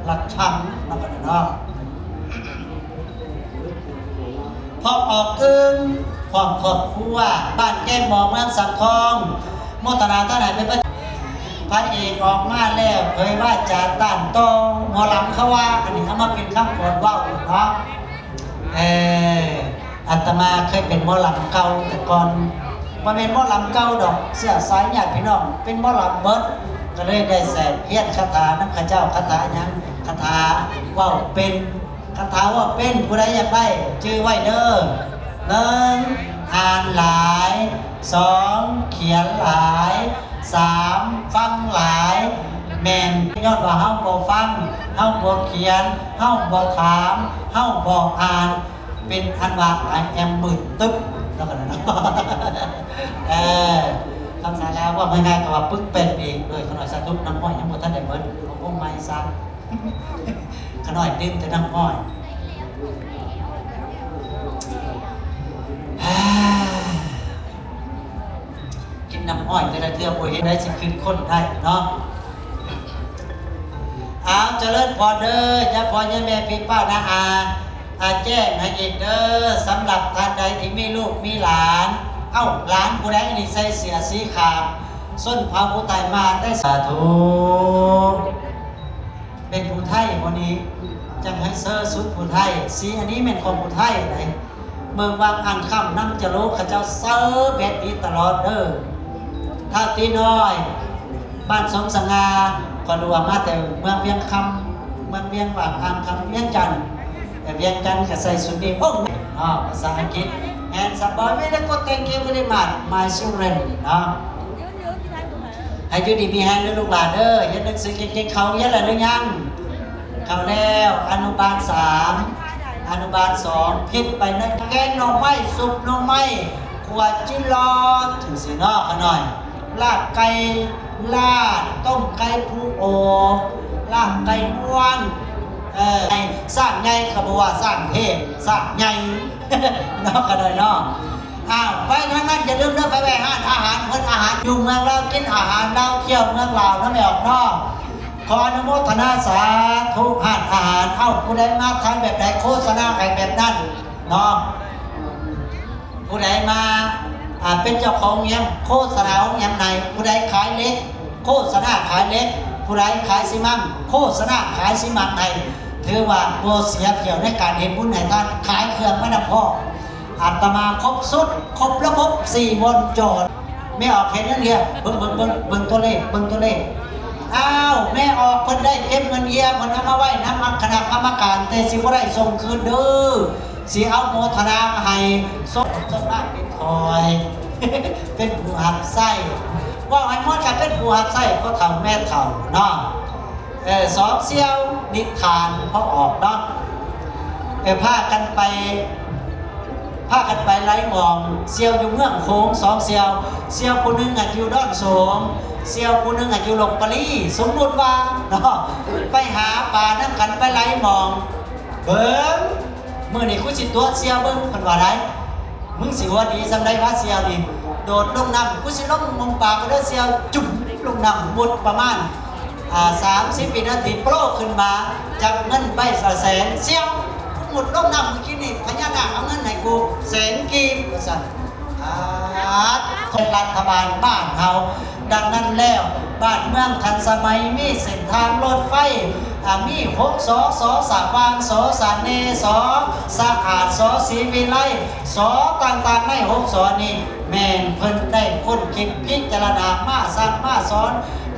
ລັດຖາງເນາະ ເນາະ. ພໍ່ອອກອຶ່ງ ພ້ອມຄອບຄົວ ບ້ານແກ້ງໝໍ້ ເມືອງສັງທອງ. ໂມທະນາທານໃຫ້ເປັນພະ ພະເອກອອກມາແລ້ວ ເຜີຍວາຈາຕ້ານຕໍ່ໝໍລຳ ເຂົາວ່າ ອັນນີ້ເອົາມາເປັນຄຳຂວັນເວົ້າເນາະ. ເອີ ອາດຕະມາເຄີຍເປັນໝໍລຳເກົ່າແຕ່ກ່ອນ ບໍ່ແມ່ນໝໍລຳເກົ່າດອກ ເຊື້ອສາຍຍາດພີ່ນ້ອງ ເປັນໝໍລຳເບິດ ກະເລີຍໄດ້ແຊບຮຽນຄາຖານຳເຂົາເຈົ້າ. ຄາຖາຫຍັງ? ຄາຖາເວົ້າເປັນ ຄາຖາເວົ້າເປັນ ຜູ້ໃດຢາກໄດ້ຈື່ໄວ້ເດີ ໜຶ່ງ ອ່ານຫຼາຍ ສອງ ຂຽນຫຼາຍ ສາມ ຟັງຫຼາຍ ແມ່ນ ຍ້ອນວ່າເຮົາບໍ່ຟັງ, ເຮົາບໍ່ຂຽນ, ເຮົາບໍ່ຖາມ, ເຮົາບໍ່ອ່ານ, ເປັນອັນວ່າ I am ມືດຕຶບ ແລ້ວກັນເນາະ. ເອີ ພາສາລາວເວົ້າງ່າຍໆ ກໍວ່າປຶກແປ້ນເອງ. ໂດຍ ຂະນ້ອຍສາທຸ ນ້ຳອ້ອຍຍັງບໍ່ທັນໄດ້ເໝິດ ເອົາອົງໃໝ່ຊະ. ຂະນ້ອຍດື່ມແຕ່ນ້ຳອ້ອຍ. ກິນນ້ຳອ້ອຍແຕ່ລະເທື່ອບໍ່ເຫັນໃດຊິຄິດຄົ້ນໄດ້ເນາະ. ອ້າວ ຈະເລີນພອນເດີ ຍາພໍ່ຍາແມ່ ພີ່ປ້ານ້າອາ ອາ ແຈ້ງໃຫ້ອີກເດີ ສຳລັບທ່ານໃດທີ່ມີລູກມີຫຼານ. ເອົ້າ ຫຼານຜູ້ໃດນີ້ໃສ່ເສື້ອສີຂາວ ຊົນເຜົ່າຜູ້ໃຕ້ມາແຕ່ ສາທຸ. ເປັນຜູ້ໄທບໍ່ນີ້? ຈັ່ງໃຫ້ເຊີຊຸດຜູ້ໄທ. ສີອັນນີ້ແມ່ນຂອງຜູ້ໄທໃດ. ເມືອງວັງອ່າງຄຳ ນຳຈະໂລ ເຂົາເຈົ້າເຊີແບບນີ້ຕະຫຼອດເດີ. ທ່າຕີນ້ອຍ ບ້ານສົມສະຫງ່າ ກໍລວມມາແຕ່ເມືອງວຽງຄຳ ເມືອງວຽງວັງອ່າງຄຳ ວຽງຈັນ. ແຕ່ວຽງຈັນກໍໃສ່ຊຸດນີ້ ໂອ້ ເນາະ ພາສາອັງກິດ. Handsome boy, very good, thank you very much, my children ເນາະ. ໃຫ້ຢູ່ດີມີແຮງເດີລູກຫຼານເດີ ຮຽນໜັງສືເກັ່ງໆ. ເຂົ້າຮຽນແລ້ວຫຼືຍັງ? ເຂົ້າແລ້ວ ອະນຸບານສາມ ອະນຸບານສອງ ຜິດໄປໜ້ອຍ. ແກງໜໍ່ໄມ້ ຊຸບໜໍ່ໄມ້ ຂົ້ວຈິລອດ ຈັ່ງຊີ້ເນາະ ຂະນ້ອຍ. ລາບໄກ່ ລາດ ຕົ້ມໄກ່ພູໂອ ລາບໄກ່ງວງ. ເອີ ຊ້າງໃຫຍ່ກໍບໍ່ວ່າຊ້າງເທບ ຊ້າງໃຫຍ່ ເນາະ ຂະນ້ອຍເນາະ. ອ້າວ ໄປທາງນັ້ນຢ່າລືມເດີ ໄປແວ່ຮ້ານອາຫານເພິ່ນ ອາຫານຢູ່ເມືອງລາວ ກິນອາຫານລາວ ທ່ຽວເມືອງລາວເນາະ ແມ່ອອກເນາະ. ຂໍອະນຸໂມທະນາສາທຸຮ້ານອາຫານ. ເອົ້າ ຜູ້ໃດມາທາງແບບໃດ ໂຄສະນາໃຫ້ແບບນັ້ນເນາະ. ຜູ້ໃດມາ ອ່າ ເປັນເຈົ້າຂອງໂຮງແຮມ ໂຄສະນາໂຮງແຮມໃຫ້. ຜູ້ໃດຂາຍເຫຼັກ ໂຄສະນາຂາຍເຫຼັກ. ຜູ້ໃດຂາຍຊີມັງ ໂຄສະນາຂາຍຊີມັງໃຫ້. ຖືວ່າບໍ່ເສຍທ່ຽວໃນການເຮັດບຸນໃຫ້ທານ ຂາຍເຄື່ອງມານຳພ້ອມ. ອາດຕະມາຄົບຊຸດ ຄົບລະບົບສີ່ວົງຈອນ. ແມ່ອອກເຮັດເງິນເຮຍ ເບິ່ງ ເບິ່ງ ເບິ່ງ ເບິ່ງຕົວເລກ ເບິ່ງຕົວເລກ. ອ້າວ ແມ່ອອກເພິ່ນໄດ້ເກັບເງິນເຮຍ ເພິ່ນເອົາມາໄວ້ນຳຄະນະກຳມະການ ແຕ່ຊິບໍ່ໄດ້ສົ່ງຄືນເດີ ຊິອະນຸໂມທະນາໃຫ້. ສົມ ສົມມາກເປັນຂ້ອຍ ເປັນຜູ້ຮັບໃຊ້. ເວົ້າໃຫ້ໝົດ ກະເປັນຜູ້ຮັບໃຊ້ ພໍ່ເຖົ້າແມ່ເຖົ້າເນາະ. ເອີ ສອງສ່ຽວນິທານພໍອອກເນາະ. ເອີ ພາກັນໄປ ພາກັນໄປໄຫຼໝອງ. ສ່ຽວຢູ່ເມືອງໂຂງສອງສ່ຽວ, ສ່ຽວຜູ້ໜຶ່ງອະຢູ່ດອນໂສມ, ສ່ຽວຜູ້ໜຶ່ງອະຢູ່ລົບປະລີ. ສົມມຸດວ່າເນາະ ໄປຫາປານຳກັນ ໄປໄຫຼໝອງ. ເບິ່ງ ມື້ນີ້ກູຊິຕົວະສ່ຽວເບິ່ງ ເພິ່ນວ່າໄດ. ມຶງຊິຫົວດີສ່ຳໃດວະສ່ຽວນີ້ ໂດດລົງນ້ຳ. ກູຊິລົງມອງປາກເດີສ່ຽວ. ຈຸ້ມລົງນ້ຳໝົດປະມານ ອ່າ ສາມສິບວິນາທີ ໂປຣຂຶ້ນມາ ຈັບເງິນໃບລະແສນ. ສ່ຽວ ກູມຸດລົງນ້ຳມື້ກີ້ນີ້ ພະຍານາກເອົາເງິນໃຫ້ກູແສນກີບ ວ່າຊັ້ນ. ອາດ ຂອງລັດຖະບານບ້ານເຮົາ. ດັ່ງນັ້ນແລ້ວ ບ້ານເມືອງທັນສະໄໝ ມີເສັ້ນທາງລົດໄຟ ອາ ມີຫົກ ສ ສ ສະຫວ່າງ ສ ສະເໜ ສ ສະອາດ ສ ສີວິໄລ ສ ຕ່າງໆ ໃນຫົກ ສ ນີ້ ແມ່ນເພິ່ນໄດ້ຄົ້ນຄິດພິຈາລະນາມາ ສັ່ງມາສອນ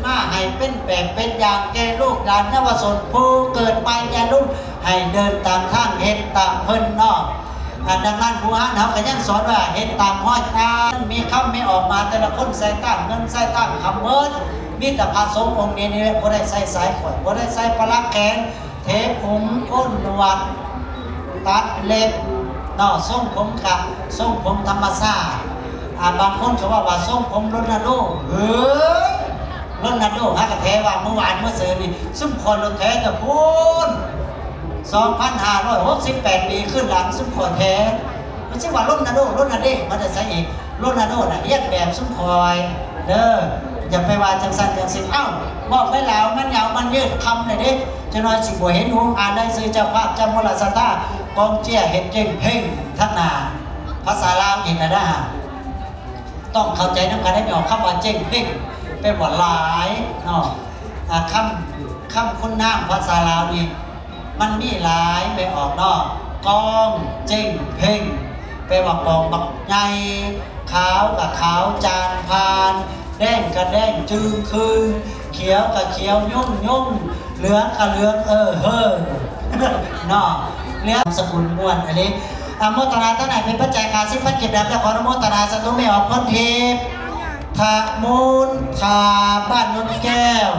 ມາໃຫ້ເປັນແບບເປັນຢ່າງແກ່ລູກຫຼານເຍົາວະຊົນຜູ້ເກີດໃໝ່ຢ່າລຸງ ໃຫ້ເດີນຕາມທາງ ເຮັດຕາມເພິ່ນເນາະ. ອາ ດັ່ງນັ້ນ ບູຮານເຮົາກໍຍັງສອນວ່າ ເຮັດຕາມຮອຍຕາ ມີຄຳມີອອກມາ ແຕ່ລະຄົນໃສ່ຕາງເງິນໃສ່ຕາງຄຳເໝິດ. ມີແຕ່ພະສົງອົງນີ້ນີ້ແຫຼະ ບໍ່ໄດ້ໃສ່ສາຍຂ້ອຍ ບໍ່ໄດ້ໃສ່ປະຫຼັກແຂນ ເທຜົມໂກນໜວດ ຕັດເລັບເນາະ ຊົງຜົມກະຊົງຜົມທຳມະຊາດ. ອາ ບາງຄົນກໍເວົ້າວ່າຊົງຜົມໂຣນາໂດ. ເອີຍ ໂຣນາໂດ ຫາກະແທ້ວ່າ ມື້ວານມື້ຊືນນີ້ ຊຸມຂ້ອຍໂລດແທ້ແຕ່ພຸ້ນ ສອງພັນຫ້າຮ້ອຍຫົກສິບແປດປີຄືນຫຼັງ ຊຸມຂ້ອຍແທ້. ມັນຊິວ່າໂຣນາໂດ ໂຣນາເດ ມາແຕ່ໃສອີກ? ໂຣນາໂດນະ ຮຽນແບບຊຸມຂ້ອຍເດີ ຢ່າໄປວ່າຈັ່ງຊັ້ນຈັ່ງຊີ້. ເອົ້າ ເວົ້າໄປລາວມັນຍາວມັນຍືດ ຄ່ຳແລ້ວເດ້ ຈັກໜ້ອຍຊິບໍ່ເຫັນຫຸງ. ອ່ານລາຍຊື່ເຈົ້າພາບ ເຈົ້າມໍລະສັດທາ ກອງເຈຍເຮັດເກັ່ງເພັງທາງໜ້າ. ພາສາລາວນີ້ນະ ຕ້ອງເຂົ້າໃຈນຳກັນໃຫ້ອອກ. ຄຳວ່າເກັ່ງເພັງ ແປວ່າຫຼາຍເນາະ. ອ່າ ຄຳ ຄຳຄຸນນາມພາສາລາວນີ້ ມັນມີຫຼາຍ ແມ່ອອກເນາະ. ກອງເຈັ້ງເພັງ ແປວ່າກອງບັກໃຫຍ່. ຂາວກະຂາວຈານຜ່ານ, ແດງກະແດງຈຶ່ງຄືນ, ຂຽວກະຂຽວຍົງຍົງ, ເຫຼືອງກະເຫຼືອງເອີເຮີເນາະ. ເຫຼືອງສະກຸນມ່ວນອີ່ຫຼີ. ອະໂມທະນາທາງໃນເປັນປັດໄຈຫ້າສິບພັນກີບແລ້ວ ຂໍອະນຸໂມທະນາສາທຸແມ່ອອກພົນທິບ ທະມູນທາ ບ້ານໂນນແກ້ວ.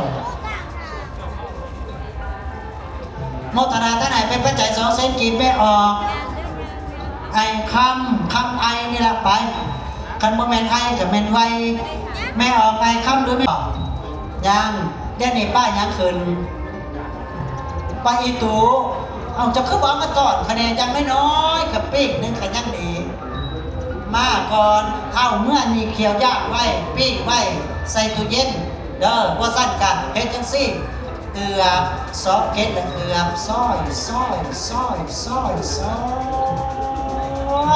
ໂມທະນາທານໃຫ້ເປັນປັດໄຈສອງແສນກີບ ແມ່ອອກ ໄອຄຳ ຄຳໄອນີ້ລະໄປ ຄັນບໍ່ແມ່ນໄອກໍແມ່ນໄວ ແມ່ອອກໄອຄຳ ຫຼືແມ່ອອກ ຍັງ ດຽວນີ້ປ້າຍັງຂຶ້ນ ປ້າອີຕູ ເອົ້າ ເຈົ້າຄືບໍ່ເອົາມາຕ້ອນຂ້ອຍແດ່ ຢ່າງນ້ອຍໆກໍປີກໜຶ່ງກໍຍັງດີ ມາກ່ອນ ເອົາ ເມືອນີ້ຂ້ຽວຢາກໄວ້ ປີ້ງໄວ້ ໃສ່ຕູ້ເຢັນເດີ ບໍ່ຊັ້ນກະເຮັດຈັ່ງຊີ້ ເອືອບ ຊອກເກັດ ແລະ ເອືອບ ຊອຍ ຊອຍ ຊອຍ ຊອຍ ຊອ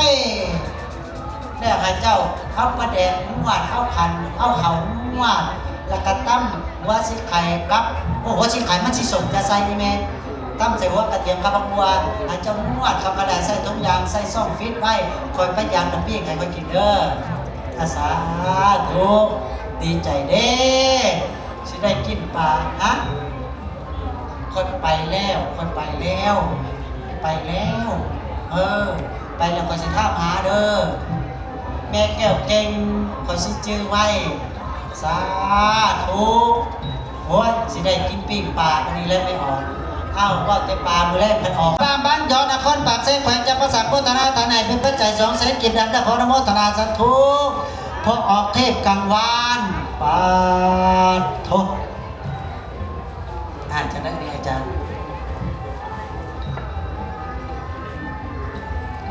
ຍ ແລ້ວໃຫ້ເຈົ້າເອົາປາແດກງວດ ເອົາຂັນ ເອົາເຂົ້າງວດ ແລ້ວກະຕຳຫົວສີໄຄກັບ ໂອ້ ຫົວສີໄຄມັນຊິສົ້ມຈະໃສ່ນີ້ແມ່ ຕຳໃສ່ຫົວກະທຽມກັບໝາກບົວ ໃຫ້ເຈົ້າງວດເຂົ້າກະໄດ້ ໃສ່ຖົງຢາງ ໃສ່ຊອງປິດໄວ້ ຂ້ອຍໄປຢາມນ້ຳປີ້ງໃຫ້ຂ້ອຍກິນເດີ. ອາ ສາທຸ ດີໃຈເດ້ ຊິໄດ້ກິນປາ ຮະ ຂ້ອຍໄປແລ້ວ ຂ້ອຍໄປແລ້ວ ໄປແລ້ວ ເອີ ໄປແລ້ວຂ້ອຍຊິຖາມຫາເດີ ແມ່ແກ້ວເກັ່ງ ຂ້ອຍຊິຈື່ໄວ້ ສາທຸ ໂອ້ຍ ຊິໄດ້ກິນປີ້ງປາມື້ນີ້ແລ້ວແມ່ອອກ ອ້າວ ເວົ້າແຕ່ປາມື້ແລງພັດອອກ ບ້ານບ້ານຢອນ ນະຄອນປາກເຊ ແຂວງຈຳປາສັກ ໂມທະນາທານໃຫ້ເປັນປັດໄຈສອງແສນກີບ ນຳເດີ ຂໍອະນຸໂມທະນາສາທຸ ພໍ່ອອກເທບກັງວານ ປາດໂທ ອ່ານຈັ່ງໃດນີ້ອາຈານ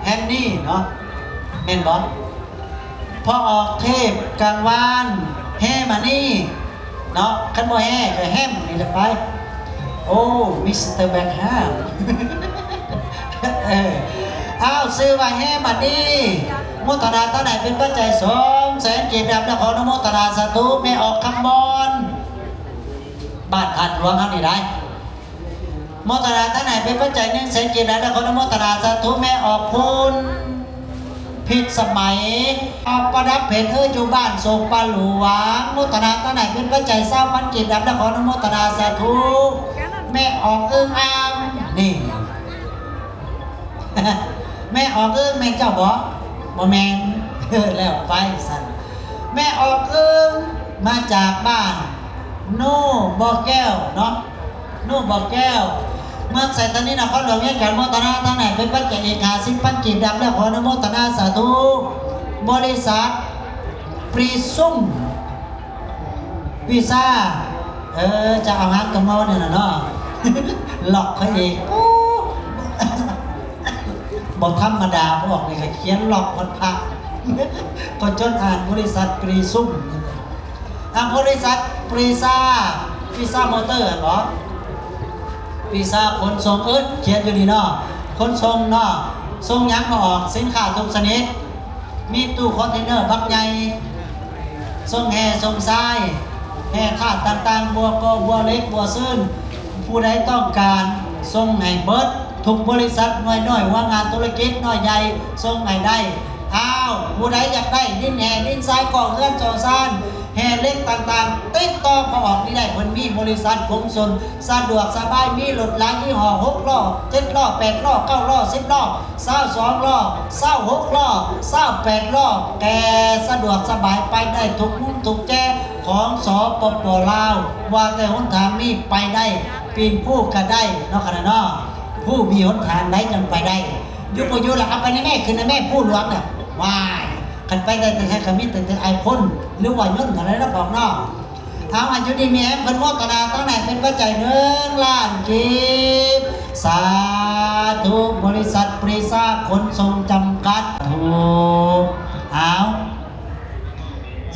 ແຮນນີ້ເນາະ ແມ່ນບໍ່? ພໍ່ອອກເທບກັງວານ ແຮມານີເນາະ ຄັນບໍ່ແຮກໍແຮມນີ້ລະໄປ ໂອ້ ມິສເຕີແບັກແຮມ ເອີ ອ້າວ ຊື່ວ່າແຮມານີ ໂມທະນາທານໃຫ້ເປັນປັດໄຈສອງແສນກີບ ນຳເດີ ຂໍອະນຸໂມທະນາສາທຸ ແມ່ອອກຄຳມອນ ບ້ານທາດຫຼວງເຮົານີ້ໄດ໋ ໂມທະນາທານໃຫ້ເປັນປັດໄຈໜຶ່ງແສນກີບ ນຳເດີ ຂໍອະນຸໂມທະນາສາທຸ ແມ່ອອກພຸນ ພິດສະໄໝ ປະດັບເພັດເຮີຢູ່ບ້ານໂສກປາຫຼວງ ໂມທະນາທານໃຫ້ເປັນປັດໄຈຊາວພັນກີບ ນຳເດີ ຂໍອະນຸໂມທະນາສາທຸ ແມ່ອອກອຶ່ງອ່າງ ນີ້ ແມ່ອອກອຶ່ງແມ່ນເຈົ້າບໍ່? ບໍ່ແມ່ນ ແລ້ວໄປຊັ້ນ ແມ່ອອກອຶ່ງ ມາຈາກບ້ານໂນບໍ່ແກ້ວເນາະ ໂນບໍ່ແກ້ວ ເມືອງໄຊທານີ ນະຄອນຫຼວງວຽງຈັນ ໂມທະນາທານໃຫ້ເປັນປັດໄຈອີກຫ້າສິບພັນກີບ ນຳເດີ ຂໍອະນຸໂມທະນາສາທຸ ບໍລິສັດ ປຣີຊຸມ ວິຊາ ເອີ ຈະເອົາຫາງກະເມົານີ້ລະເນາະ ລັອກເຂົາອີກ ໂອ້ ບໍ່ທຳມະດາ ພວກນີ້ກໍຂຽນລັອກຮອດພະ ກໍຈົນອ່ານບໍລິສັດປຣີຊຸມ ອ່າ ບໍລິສັດປຣີຊາ ປຣີຊາມໍເຕີຫັ້ນບໍ? ປຣີຊາຂົນສົ່ງ ເອີ ຂຽນຢູ່ນີ້ເນາະ ຂົນສົ່ງເນາະ ສົ່ງຫຍັງກໍອອກ ສິນຄ້າທຸກຊະນິດ ມີຕູ້ຄອນເທນເນີບັກໃຫຍ່ ສົ່ງແຮ່ສົ່ງຊາຍ ແຮ່ທາດຕ່າງໆ ບົວກໍ ບົວເຫຼັກ ບົວຊືນ ຜູ້ໃດຕ້ອງການ ສົ່ງໃຫ້ເບິດ ທຸກບໍລິສັດ ໜ່ວຍນ້ອຍ ຫົວງານທຸລະກິດ ໜ່ວຍໃຫຍ່ ສົ່ງໃຫ້ໄດ້ ອ້າວ ຜູ້ໃດຢາກໄດ້ດິນແຮ່ດິນຊາຍ ກໍ່ເຮືອນກໍ່ຊານ ແຮ່ເຫຼັກຕ່າງໆ ຕິດຕໍ່ພໍ່ອອກນີ້ໄດ້ ເພິ່ນມີບໍລິສັດຂົນສົ່ງ ສະດວກສະບາຍ ມີລົດຫຼາຍຍີ່ຫໍ້ ຫົກລໍ້ ເຈັດລໍ້ ແປດລໍ້ ເກົ້າລໍ້ ສິບລໍ້ ຊາວສອງລໍ້ ຊາວຫົກລໍ້ ຊາວແປດລໍ້ ແກ່ສະດວກສະບາຍ ໄປໄດ້ທຸກມຸມທຸກແຈຂອງ ສປປ ລາວ ວ່າແຕ່ຫົນທາງມີໄປໄດ້ ປີນພູກະໄດ້ເນາະ ຂະໜາດເນາະ ພູມີຫົນທາງໃດຈັ່ງໄປໄດ້ ຢູ່ບໍ່ຢູ່ລະ ເອົາໄປແນ່ແມ່ ຂຶ້ນແນ່ແມ່ ພູຫຼວງນະ ວ້າຍ ຄັນໄປໄດ້ແທ້ໆ ກະມີແຕ່ ແຕ່ໄອໂຟນ ຫຼືວ່າຍົນເທົ່ານັ້ນລະບອກເນາະ. ເອົາ ໃຫ້ຢູ່ດີມີແຮງ ເພິ່ນໂມທະນາທານໃຫ້ເປັນປັດໄຈໜຶ່ງລ້ານກີບ ສາທຸ ບໍລິສັດປຣີຊາຂົນສົ່ງຈຳກັດ ສາທຸ ເອົາ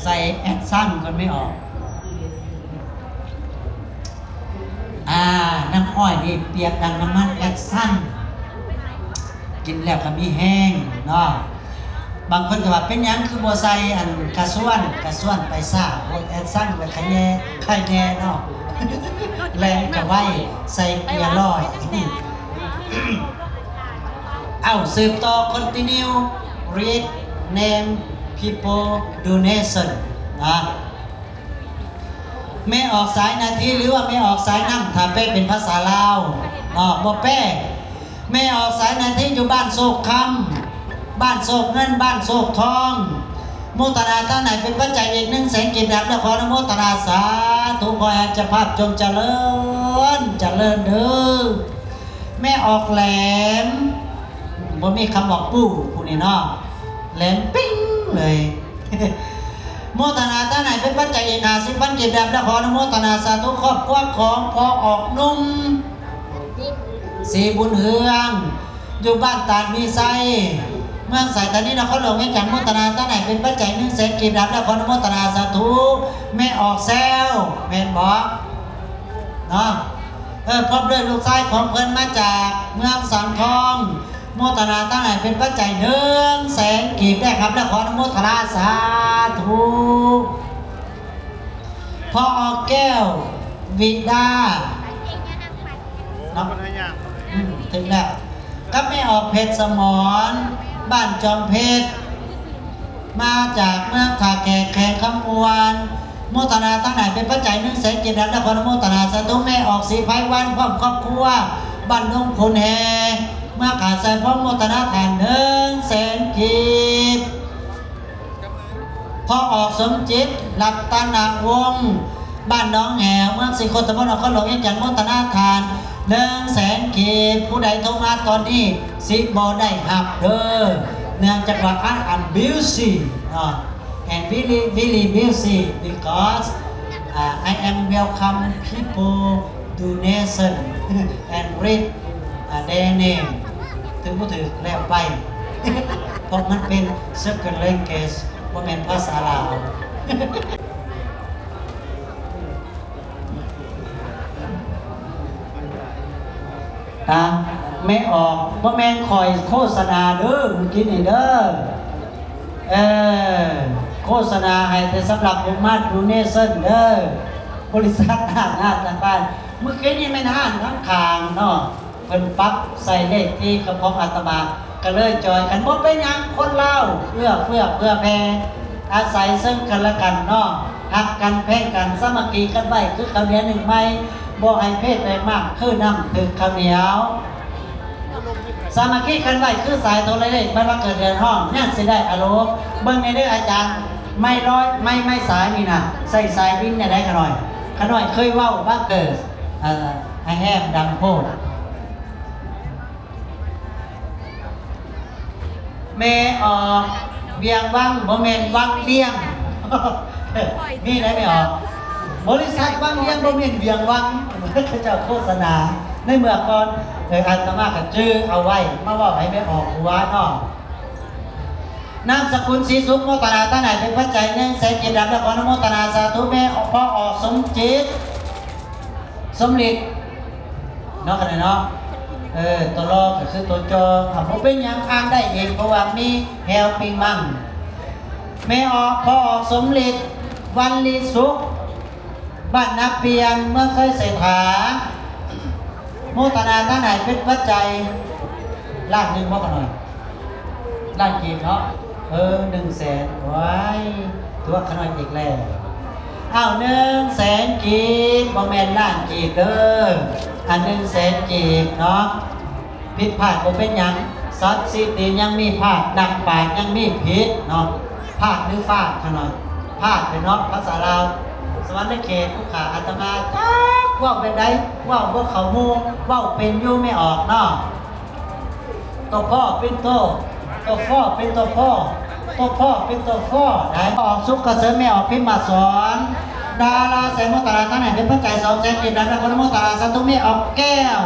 ໃສ່ແອັກຊັນກ່ອນແມ່ອອກ ອ່າ ນ້ຳອ້ອຍນີ້ປຽກດັ່ງນ້ຳມັນແອັກຊັນ ກິນແລ້ວກໍມີແຮງເນາະ ບາງຄົນກໍວ່າ ເປັນຫຍັງຄືບໍ່ໃສ່ອັນກະຊວນ ກະຊວນໄປຊ້າ ໂອ້ຍ ແອັກຊັນໄປຂະແຍ ຂະແຍເນາະ ແລ່ນກໍໄວ ໃສ່ເກຍຮ້ອຍ ເອົ້າ ສືບຕໍ່ continue read name people donation ນະ ແມ່ອອກສາຍນາທີ ຫຼືວ່າແມ່ອອກສາຍນ້ຳ ຖ້າແປເປັນພາສາລາວເນາະ ບໍ່ແປ ແມ່ອອກສາຍນາທີ ຢູ່ບ້ານໂຊກຄຳ ບ້ານໂຊກເງິນ ບ້ານໂຊກທອງ ໂມທະນາທານໃຫ້ເປັນປັດໄຈອີກໜຶ່ງແສນກີບ ນຳເດີ ຂໍອະນຸໂມທະນາສາທຸ ຂໍໃຫ້ເຈົ້າພາບຈົ່ງຈະເລີນ ຈະເລີນເດີ. ແມ່ອອກແຫຼມ ບໍ່ມີຄຳວ່າປູ້ຜູ້ນີ້ເນາະ ແຫຼມປິ້ງເລີຍ. ໂມທະນາທານໃຫ້ເປັນປັດໄຈອີກຫ້າສິບພັນກີບ ແລ້ວຂໍອະນຸໂມທະນາສາທຸ. ຄອບຄົວຂອງພໍ່ອອກໜຸ່ມ ສີບຸນເຮືອງ ຢູ່ບ້ານຕາດມີໄຊ ເມືອງໄຊທານີ ນະຄອນຫຼວງວຽງຈັນ ໂມທະນາທານໃຫ້ເປັນປັດໄຈໜຶ່ງແສນກີບ ແລ້ວຂໍອະນຸໂມທະນາສາທຸ. ແມ່ອອກແຊວ ແມ່ນບໍ່ເນາະ? ເອີ ພ້ອມດ້ວຍລູກຊາຍຂອງເພິ່ນມາຈາກເມືອງສັງທອງ ໂມທະນາທານໃຫ້ເປັນປັດໄຈໜຶ່ງແສນກີບ ໄດ້ຮັບແລ້ວຂໍອະນຸໂມທະນາສາທຸ. ພໍ່ອອກແກ້ວ ວິດາ ເນາະ ອືມ ຖືກແລ້ວ ກັບແມ່ອອກເພັດສະໝອນ ບ້ານຈອມເພັດ ມາຈາກເມືອງທ່າແຂກ ແຂວງຄຳມ່ວນ ໂມທະນາທານໃຫ້ເປັນປັດໄຈໜຶ່ງແສນກີບ ນຳ ແລ້ວຂໍອະນຸໂມທະນາສາທຸ. ແມ່ອອກສີໄພວັນ ພ້ອມຄອບຄົວ ບ້ານດົງຂຸນແຮ່ ເມືອງຂາດໄຊ ພ້ອມໂມທະນາທານໜຶ່ງແສນກີບ. ພໍ່ອອກສົມຈິດ ລັດຕະນະວົງ ບ້ານໜອງແຫວ ເມືອງສີໂຄດຕະບົນ ນະຄອນຫຼວງວຽງຈັນ ໂມທະນາທານໜຶ່ງແສນກີບ. ຜູ້ໃດໂທມາຕອນນີ້ ຊິບໍ່ໄດ້ຮັບເດີ ເນື່ອງຈາກວ່າ I am busy ເນາະ and very very busy because uh, I am welcome people donation and read uh, their name ຖືກບໍ່ຖືກແລ້ວໄປ ເພາະມັນເປັນ second language ບໍ່ແມ່ນພາສາລາວ. ນະ ແມ່ອອກ ບໍ່ແມ່ນຂ້ອຍໂຄສະນາເດີ ມື້ກີ້ນີ້ເດີ ເອີ ໂຄສະນາໃຫ້ແຕ່ສຳລັບໂຮມມາດດູເນເຊິນເດີ ບໍລິສັດຫ້າງຮ້ານຕ່າງບ້ານ. ມື້ກີ້ນີ້ແມ່ນຮ້ານຂ້າງໆເນາະ ເພິ່ນປັບໃສ່ເລກທີ່ຂອງອາດຕະມາ ກະເລີຍຈອຍກັນ. ບໍ່ເປັນຫຍັງ ຄົນລາວເອື້ອເຟື້ອເຜື່ອແຜ່ ອາໄສເຊິ່ງກັນແລະກັນເນາະ ຮັກກັນແພງກັນ ສາມັກຄີກັນໄວ້ຄືເຂົ້າໜຽວໜຶ້ງໃໝ່ ບໍ່ໃຫ້ເພແຕກໝ້າງຄືນ້ຳຖືກເຂົ້າໜຽວ. ສາມັກຄີກັນໄວ້ຄືສາຍໂທລະເລກ ແມ່ນວ່າເກີດເດືອນຮ້ອນ ຍັງຊິໄດ້ອາໂລມ. ເບິ່ງແດ່ເດີອາຈານ ໄມ້ຮ້ອຍ ໄມ້ ໄມ້ສາຍນີ້ນະ ໃສ່ສາຍບິນແນວໃດຂະນ້ອຍ? ຂະນ້ອຍເຄີຍເວົ້າບາງເກີດ ເອີ ໃຫ້ແຮມດັງໂພດ. ແມ່ອອກ ວຽງວັງ ບໍ່ແມ່ນວັງວຽງ ມີໄດ໋ແມ່ອອກ ບໍລິສັດວັງວຽງ ບໍ່ແມ່ນວຽງວັງ ເຂົາເຈົ້າໂຄສະນາໃນເມື່ອກ່ອນ. ເອີ ອາດຕະມາກະຈື່ເອົາໄວ້ ມາເວົ້າໃຫ້ແມ່ອອກຮູ້ວ່າເນາະ. ນາມສະກຸນ ສີສຸກ ໂມທະນາທານໃຫ້ເປັນປັດໄຈໜຶ່ງແສນກີບ ນຳ ແລ້ວຂໍອະນຸໂມທະນາສາທຸ. ແມ່ ພໍ່ອອກ ສົມຈິດ ສົມລິດ ເນາະ ຂະນ້ອຍເນາະ ເອີ ໂຕລໍກະຄືໂຕຈໍ ອ່າ ບໍ່ເປັນຫຍັງ ອ່ານໄດ້ເອງ ເພາະວ່າມີແຮວປິງມັງ. ແມ່ອອກ ພໍ່ອອກ ສົມລິດ ວັນລີສຸກ ບ້ານນາປ່ຽນ ເມືອງໄຊເສດຖາ ໂມທະນາທານໃຫ້ເປັນປັດໄຈລ້ານໜຶ່ງບໍ່ຂະນ້ອຍ? ລ້ານກີບເນາະ ເອີ ໜຶ່ງແສນ ໂອ້ຍ ຕົວະຂະນ້ອຍອີກແລ້ວ. ອ້າວ ໜຶ່ງແສນກີບ ບໍ່ແມ່ນລ້ານກີບເດີ ອັນໜຶ່ງແສນກີບເນາະ. ຜິດພາດບໍ່ເປັນຫຍັງ ສັດສິຕິຍັງມີພາດ ນັກປາດຍັງມີຜິດເນາະ. ພາດຫຼືຟາດຂະນ້ອຍ? ພາດແມ່ນເນາະ ພາສາລາວ. ສະຫວັນນະເຂດ ຜູ້ຂ້າອາດຕະມາຈັກເວົ້າແບບໃດ ເວົ້າບໍ່ເຂົ້າໝູ່ ເວົ້າເປັນຢູ່ແມ່ອອກເນາະ. ໂຕພໍເປັນໂຕ ໂຕພໍເປັນໂຕພໍ ໂຕພໍເປັນໂຕພໍ ໄດ້ອອກ ສຸກກະເສີມ ແມ່ອອກ ພິມມະສອນ ດາລາແສງ ໂມທະນາທານໃຫ້ເປັນປັດໄຈສອງແສນກີບ ນຳ ແລ້ວຂໍອະນຸໂມທະນາສາທຸ. ແມ່ອອກແກ້ວ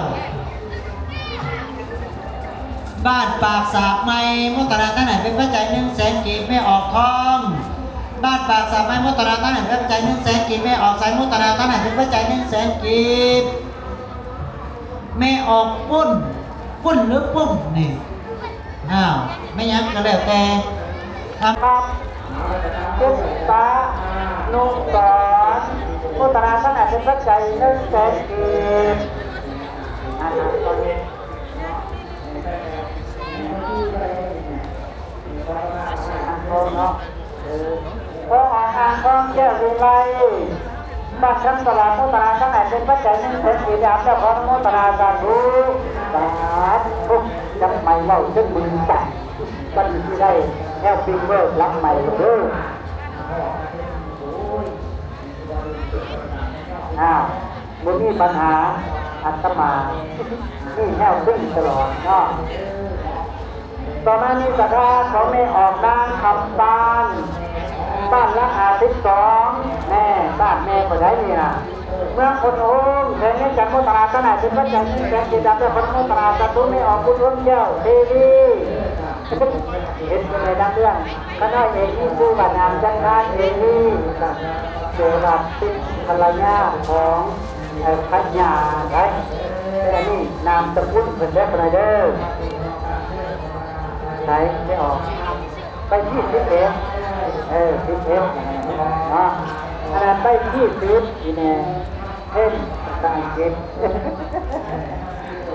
ບ້ານປາກສາກໃໝ່ ໂມທະນາທານໃຫ້ເປັນປັດໄຈໜຶ່ງແສນກີບ. ແມ່ອອກທອງ ບ້ານປາກສາກໃໝ່ ໂມທະນາທານໃຫ້ເປັນປັດໄຈໜຶ່ງແສນກີບ. ແມ່ອອກໄຊ ໂມທະນາທານໃຫ້ເປັນປັດໄຈໜຶ່ງແສນກີບ. ແມ່ອອກປຸ້ນ ປຸ້ນຫຼືປຸ້ມນີ້? ອ້າວ ແມ່ນຫຍັງກະແລ້ວແຕ່ ຄຳ ປຸດຕະນຸສອນ ໂມທະນາທານໃຫ້ເປັນປັດໄຈໜຶ່ງແສນກີບ. ພໍ່ອາງທອງ ແກ້ວວິໄລ ບ້ານຄຳຕະຫຼາດ ໂມທະນາທານໃຫ້ເປັນປັດໄຈໜຶ່ງແສນກີບ ຍາມແລ້ວຂໍອະນຸໂມທະນາສາທຸ. ສາທຸ ຈັກໄມເວົ້າຈົນມືສັ່ນ ບັດນີ້ຊິໄດ້ແຮວປິງເວີກຫຼັງໃໝ່ເດີ. ອ້າວ ບໍ່ມີບັນຫາ ອາດຕະມາ ນີ້ແຫ້ວຕຶ້ງຕະຫຼອດເນາະ. ຕໍ່ມານີ້ສະຖາຂອງແມ່ອອກນາງຄຳປານ ບ້ານລະອາສິບສອງ ແນ່ ບ້ານແມ່ຂ້ອຍໄດ໋ນີ້ນະ ເມືອງໂພນໂຮງ ແຂວງວຽງຈັນ ໂມທະນາທານໃຫ້ເປັນປັດໄຈໜຶ່ງແສນກີບ ດຳແລ້ວຂໍອະນຸໂມທະນາສາທຸ. ແມ່ອອກບຸນດວງແກ້ວ ເທວີ ເຮັດໄດ້ດຳເລື່ອງ ຂ້ານ້ອຍເອງນີ້ຊື່ວ່ານາງຈັນທາເອງນີ້ ເກີດມາເປັນພັນລະຍາຂອງ ເອີ ພັນຍາໄດ້. ແຕ່ອັນນີ້ນາມສະກຸນເພິ່ນເດີ ເພິ່ນເດີ. ໃສໄດ້ອອກ ໄປທີສິບເອັດ ເອີ ສິບເອັດເນາະ. ອັນນັ້ນໄປທີສິບ ອີແມ່ ເຫັນພາສາອັງກິດ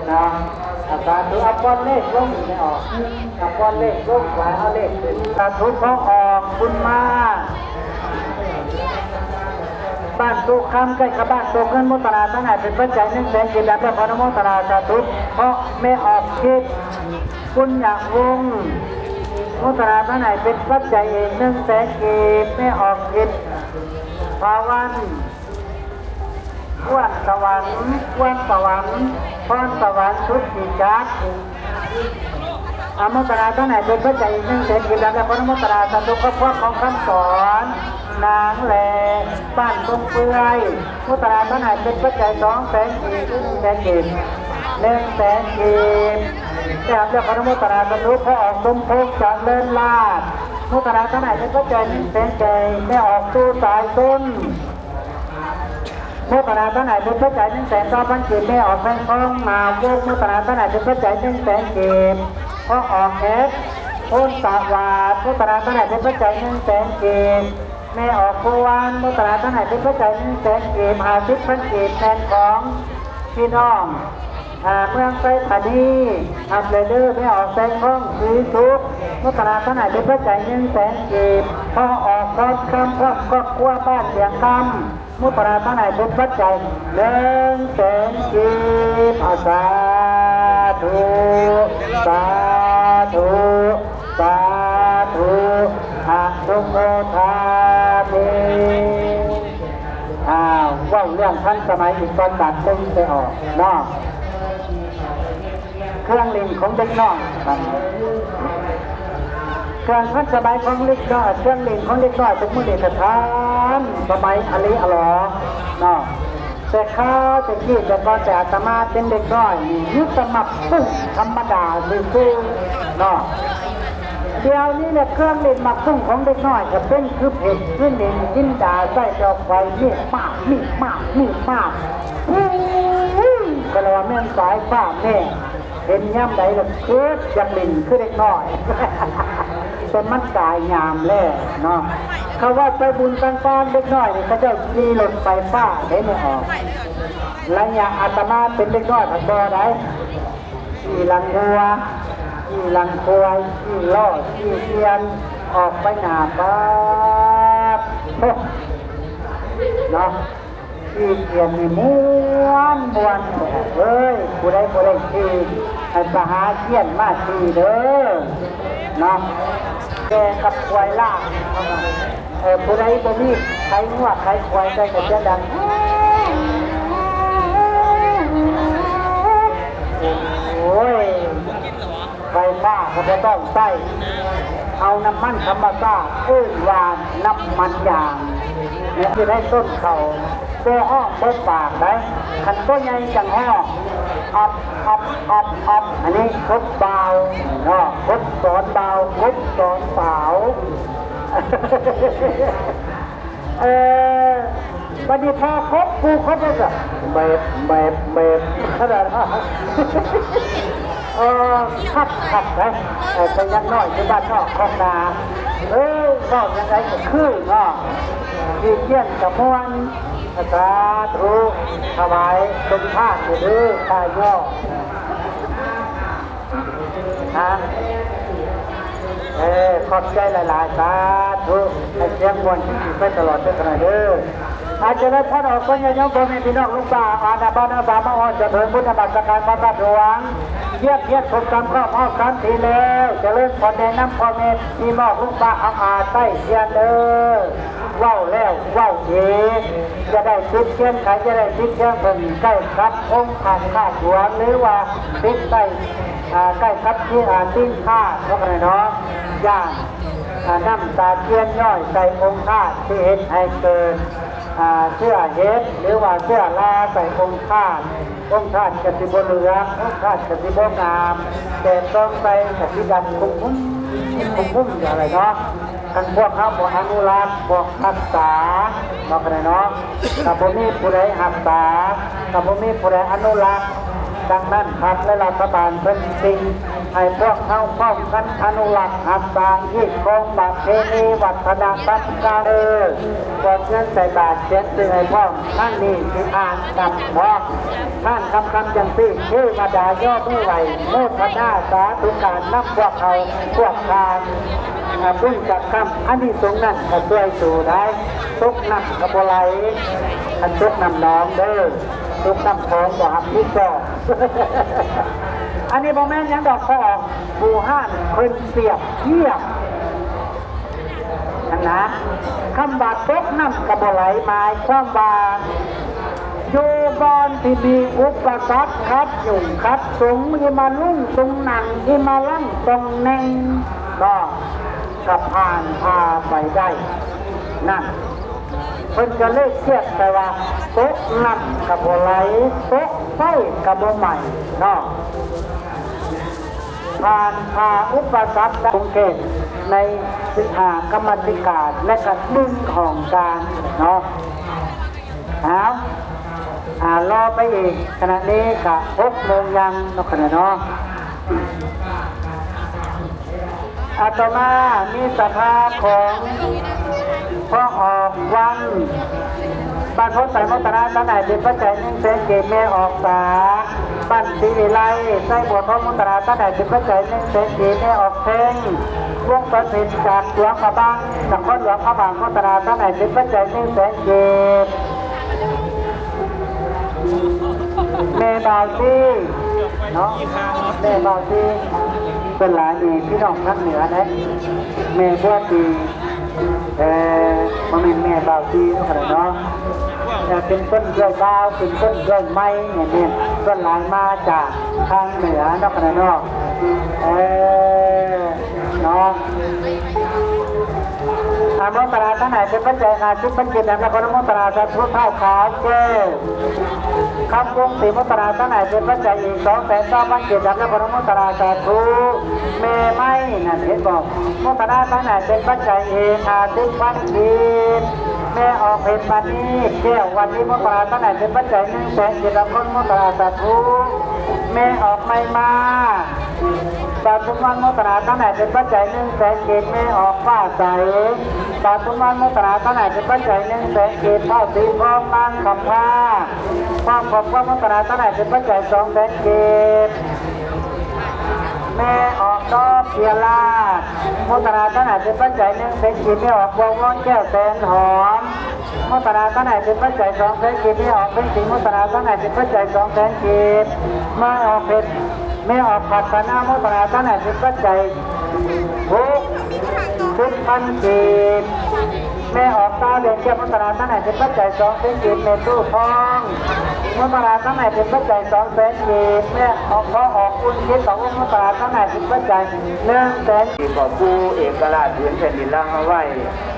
ເນາະ. ອາ ສາທຸ. ເອົາປ້ອນເລກລົງແມ່ອອກ ເອົາປ້ອນເລກລົງ ຂວາຍເອົາເລກຂຶ້ນ. ສາທຸ. ພໍ່ອອກບຸນມາ ບ້ານໂຕຄຳ ໃກ້ກັບບ້ານໂຕເງິນ ໂມທະນາທານໃຫ້ເປັນປັດໄຈໜຶ່ງແສນກີບ ດຳແລ້ວຂໍອະນຸໂມທະນາສາທຸ. ພໍ່ແມ່ອອກຈິດ ບຸນຍາວົງ ໂມທະນາທານໃຫ້ເປັນປັດໄຈອີກໜຶ່ງແສນກີບ. ແມ່ອອກຈິດ ພາວັນ ຄວນສະຫວັນ ຄວນສະຫວັນ ພອນສະຫວັນ ສຸດສີຈັດ ອາ ໂມທະນາທານໃຫ້ເປັນປັດໄຈອີກໜຶ່ງແສນກີບ ແລ້ວກໍອະນຸໂມທະນາສາທຸ. ຄອບຄົວຂອງຄຳສອນ ນາງແລ ບ້ານກົງເປືອຍ ໂມທະນາທານໃຫ້ເປັນປັດໄຈສອງແສນກີບ ໜຶ່ງແສນກີບ ໜຶ່ງແສນກີບ ໄດ້ຮັບແລ້ວ ອະນຸໂມທະນາສາທຸ. ພໍ່ອອກສົມພົງ ຈະເລີນລາດ ໂມທະນາທານໃຫ້ເປັນປັດໄຈໜຶ່ງແສນກີບ. ແມ່ອອກຕູ້ສາຍຊົນ ໂມທະນາທານໃຫ້ເປັນປັດໄຈໜຶ່ງແສນເກົ້າພັນກີບ. ແມ່ອອກແພງທອງ ນາວົງ ໂມທະນາທານໃຫ້ເປັນປັດໄຈໜຶ່ງແສນກີບ. ພໍ່ອອກແຮດ ໂພນສະຫວາດ ໂມທະນາທານໃຫ້ເປັນປັດໄຈໜຶ່ງແສນກີບ. ແມ່ອອກພູວານ ໂມທະນາທານໃຫ້ເປັນປັດໄຈໜຶ່ງແສນກີບ. ຫ້າສິບພັນກີບແມ່ນຂອງພີ່ນ້ອງ ອາ ເມືອງໄຊທານີ ຮັບເລີຍເດີ. ແມ່ອອກແສງທອງ ສີສຸກ ໂມທະນາທານໃຫ້ເປັນປັດໄຈໜຶ່ງແສນກີບ. ພໍ່ອອກພອນຄຳ ພ້ອມຄອບຄົວ ບ້ານສຽງຄຳ ໂມທະນາທານໃຫ້ເປັນປັດໄຈໜຶ່ງແສນກີບ. ອາ ສາທຸ ສາທຸ ສາທຸ ອະນຸໂມທາມິ. ອ້າວ ເວົ້າເລື່ອງທັນສະໄໝອີກກ່ອນບາດໜຶ່ງໄປອອກເນາະ. ເຄື່ອງຫຼິ້ນຂອງເດັກນ້ອຍ ເຄື່ອງທັນສະໄໝຂອງເດັກນ້ອຍ ເຄື່ອງຫຼິ້ນຂອງເດັກນ້ອຍທຸກມື້ນີ້ກະທັນສະໄໝອະລິອະຫຼໍເນາະ. ແຕ່ຄາວແຕ່ກີ້ ແຕ່ກ່ອນແຕ່ອາດຕະມາເປັນເດັກນ້ອຍນີ້ ມີແຕ່ໝາກປຸ້ງທຳມະດາຊື່ໆເນາະ. ດຽວນີ້ແຫຼະ ເຄື່ອງຫຼິ້ນໝາກປຸ້ງຂອງເດັກນ້ອຍກະເປັນຄືເພັດຄືນິນຈິນດາ ໃສ່ດອກໄຟມີບມາບ ມີບມາບ ມີບມາບ. ໂອ້ຍ ກະລະວ່າແມ່ນສາຍຟ້າແມ່ ເຫັນຍາມໃດລະເກີດຢາກຫຼິ້ນຄືເດັກນ້ອຍ ແຕ່ມັນກາຍຍາມແລ້ວເນາະ. ເຂົາວ່າໄປບຸນຕ່າງໆ ເດັກນ້ອຍນີ້ເຂົາເຈົ້າຂີ່ລົດໄຟຟ້າເດ້ແມ່ອອກ. ໄລຍະອາດຕະມາເປັນເດັກນ້ອຍພັດບໍ່ໄດ້ ຂີ່ຫຼັງງົວ ຂີ່ຫຼັງຄວາຍ ຂີ່ລໍ້ ຂີ່ກ່ຽນ ອອກໄປໜ້າປາດໂທ້ເນາະ. ຂີ່ກ່ຽນນີ້ມ່ວນ ມ່ວນແທ້ເອີຍ. ຜູ້ໃດບໍ່ໄດ້ຂີ່ ໃຫ້ໄປຫາກ່ຽນມາຂີ່ເດີເນາະ. ແກ່ກັບຄວາຍລາກ ເອີ ຜູ້ໃດບໍ່ມີໄຖງົວໄຖຄວາຍໃດກະສຽງດັງ ໂອ້ຍ. ໄຟຟ້າກະບໍ່ຕ້ອງໃຊ້ ເອົານ້ຳມັນທຳມະຊາດ ເອີ້ນວ່ານ້ຳມັນຢາງ ແມ່ນຢູ່ໃນຕົ້ນເຂົ້າ ບໍ່ຮ້ອງບໍ່ປາກໃດ໋. ຄັນໂຕໃຫຍ່ຈັ່ງຮ້ອງ ອັບ ອັບ ອັບ ອັບ. ອັນນີ້ກົບບ່າວເນາະ ກົບສອນບ່າວ ກົບສອນສາວ. ເອີ ບັດນີ້ພໍກົບ ປູກົບແລ້ວກະແບບ ແບບ ແບບ ຂະໜາດ ເອີ ຄັກ ຄັກໄດ໋. ເອີ ແຕ່ຍັງນ້ອຍຢູ່ບ້ານນອກຄອກນາ ເອີ ເວົ້າຈັ່ງໃດກະຄືເນາະ. ຂີ້ກ້ຽນກະມ່ວນ. ສາທຸ ຖວາຍເປັນທານເດີ ຂ້າຍ້ອນ ຮະ ເອີ ຂອບໃຈຫຼາຍໆ ສາທຸ ໃຫ້ສຽງມ່ວນຈິງໆ ໄປຕະຫຼອດເດີຂະນ້ອຍເດີ. ອາ ຈະເລີນພອນອອກ ຍາດໂຍມ ພໍ່ແມ່ພີ່ນ້ອງ ລຸງປ້າ ອານາ ບ້ານນາ ສາມາຮອດ ຈະເຖິງບຸນນະມັດສະການພະທາດຫຼວງ ວຽງພຽນ ສົມສາມຄອບຮອບສາມທີແລ້ວ ຈະເລີນພອນແນະນຳພໍ່ແມ່ພີ່ນ້ອງ ລຸງປ້າ ອາ ອາ ໃຕ້ທຽນເດີ. ເວົ້າແລ້ວເວົ້າອີກ ຢ່າໄດ້ຕິດຄຽງໄຂ ຢ່າໄດ້ຕິດຄຽງເພິ່ນ ໃກ້ກັບອົງພະທາດຫຼວງ ຫຼືວ່າຕິດໃຕ້ ອ່າ ໃກ້ກັບທີ່ ອ່າ ຕີນທາດເນາະ ເນາະ ຢ້ານ ອ່າ ນ້ຳຕາທຽນຍ້ອຍໃສ່ອົງທາດ ທີ່ເຮັດໃຫ້ເກີດ ອ່າ ເຊື້ອເຫັດ ຫຼືວ່າເຊື້ອລາໃສ່ອົງທາດ ອົງທາດກະຊິບໍ່ເຫຼືອງ ອົງທາດກະຊິບໍ່ງາມ ແດດສ່ອງໃສ່ກະຊິດຳຄຸມຄຸມ ຄຸມຄຸມຢູ່ຫັ້ນແຫຼະເນາະ. ຄັນພວກເຮົາບໍ່ອະນຸລັກ ບໍ່ຮັກສາເນາະ ກະໄດ້ເນາະ ກະບໍ່ມີຜູ້ໃດຮັກສາ ກະບໍ່ມີຜູ້ໃດອະນຸລັກ. ດັ່ງນັ້ນ ພັກ ແລະ ລັດຖະບານເພິ່ນຈຶ່ງໃຫ້ພວກເຮົາພ້ອມກັນອະນຸລັກຮັກສາຮີດຄອງປະເພນີວັດທະນະທຳການ ເອີ ກວດເງິນໃສ່ບາດຂຽນຊື່ໃຫ້ພ້ອມ ທັງນີ້ຊິອ່ານນຳພ້ອມ. ທ່ານຄຳຄຳຈັ່ງຊີ້ ເທວະດາຍົກມືໄຫວ້ ໂມທະນາສາທຸການນຳພວກເຮົາ ພວກທ່ານ ອາ ບຸນຈັກຄຳ ອານິສົງນັ້ນກະຊ່ວຍສູ່ໄດ້ ຕົກນ້ຳກະບໍ່ໄຫຼ ຄັນຕົກນ້ຳໜອງເດີ ຕົກນ້ຳຂອງບໍ່ຮັບຜິດຊອບ. ອັນນີ້ບໍ່ແມ່ນຫຍັງດອກ ພໍ່ອອກ ຜູ້ຮ້ານເພິ່ນປຽບທຽບ ຫັ້ນນະ ຄຳວ່າຕົກນ້ຳກະບໍ່ໄຫຼ ໝາຍຄວາມວ່າ ຢູ່ບ່ອນທີ່ມີອຸປະສັກຂັດຫຍຸ້ງຂັດສົງ ອີ່ມາລຸງຕຸງນັງ ອີ່ມາລັງຕອງແໜ່ງ ກໍ ກໍຜ່ານຜ່າໄປໄດ້ ນັ້ນ ເພິ່ນກໍເລີຍຂຽນໃສ່ວ່າ ຕົກນ້ຳກະບໍ່ໄຫຼ ຕົກໄຟກະບໍ່ໄໝ້ເນາະ. ຜ່ານຜ່າອຸປະສັກໄດ້ ກົງເກດໃນສິກຂາກຳມະທິການ ແລະກະໜຶ່ງຂອງການເນາະ. ເອົາ ອ່າ ລໍໄປອີກ ຂະນະນີ້ກະຫົກໂມງຢ່າງເນາະ ຂະນະເນາະ. ອາ ຕໍ່ມາມີສະພາຂອງພໍ່ອອກວັນ ບ້ານໂພນໄຊ ໂມທະນາທານໃຫ້ເປັນປັດໄຈໜຶ່ງແສນກີບ ແມ່ອອກສາ ບ້ານສີວິໄລ ໄຊບົວທອງ ໂມທະນາທານໃຫ້ເປັນປັດໄຈໜຶ່ງແສນກີບ ແມ່ອອກເພັງ ວົງສອນເພັນຈາກຫຼວງພະບາງ ນະຄອນຫຼວງພະບາງ ໂມທະນາທານໃຫ້ເປັນປັດໄຈໜຶ່ງແສນກີບ. ແມ່ບ່າວຊີເນາະ ແມ່ບ່າວຊີ ສ່ວນຫຼາຍນີ້ພີ່ນ້ອງທາງເໜືອເດ້ ແມ່ບົວຕີ ເອີ ບໍ່ແມ່ນແມ່ບ່າວຕີເນາະ ເນາະ ແຕ່ເປັນຄົນເອື້ອຍບ່າວ ເປັນຄົນເອື້ອຍໃໝ່ນີ້ແມ່ນ ສ່ວນຫຼາຍມາຈາກທາງເໜືອເນາະ ເນາະ ເອີ ເນາະ. ອະນຸໂມທະນາທັງຫຼາຍເປັນປັດໄຈຫ້າສິບພັນກີບ ນຳລະຂໍອະນຸໂມທະນາສາທຸ ທ້າວຂາວແກ້ວ ຄຳວົງສີ ໂມທະນາທັງຫຼາຍເປັນປັດໄຈອີກສອງແສນຊາວພັນກີບ ນຳລະຂໍອະນຸໂມທະນາສາທຸ ແມ່ໄມ້ນັ້ນ ເຫັນບໍ່ ໂມທະນາທັງຫຼາຍເປັນປັດໄຈອີກຫ້າສິບພັນກີບ ແມ່ອອກເພັນ ມະນີແກ້ວ ວັນນີ້ ໂມທະນາທັງຫຼາຍເປັນປັດໄຈໜຶ່ງແສນກີບ ນຳຄົນໂມທະນາສາທຸ ແມ່ອອກໄມ້ມາ ສາທຸມານໂມທະນາທັງຫຼາຍເປັນປັດໄຈໜຶ່ງແສນກີບ ແມ່ອອກຟ້າໃສ ສາທຸມານໂມທະນາທັງຫຼາຍເປັນປັດໄຈໜຶ່ງແສນກີບ ທ້າວສີທອງ ນາງຄຳພາ ພ້ອມຄອບຄົວໂມທະນາທັງຫຼາຍເປັນປັດໄຈສອງແສນກີບ ແມ່ອອກດອກເພັຍລາດ ໂມທະນາທັງຫຼາຍເປັນປັດໄຈໜຶ່ງແສນກີບ ແມ່ອອກບົວວອນແກ້ວ ແສນຫອມ ໂມທະນາທັງຫຼາຍເປັນປັດໄຈສອງແສນກີບ ແມ່ອອກເພັງສີ ໂມທະນາທັງຫຼາຍເປັນປັດໄຈສອງແສນກີບ ແມ່ອອກເພັງ ແມ່ອອກພັດທະນາ ໂມທະນາທັງຫຼາຍເປັນປັດໄຈຫົກສິບພັນກີບ ແມ່ອອກຕາແດງແກ້ວ ໂມທະນາທັງຫຼາຍເປັນປັດໄຈສອງແສນກີບ ແມ່ຕູ້ທອງ ໂມທະນາທັງຫຼາຍເປັນປັດໄຈສອງແສນກີບ ແມ່ອອກ ຂໍອອກອຸ່ນເຈັດປະວົງ ໂມທະນາທັງຫຼາຍເປັນປັດໄຈໜຶ່ງແສນ ທີ່ຂອບຄູເອກະລາດພື້ນແຜ່ນດິນລາວເຮົາໄວ້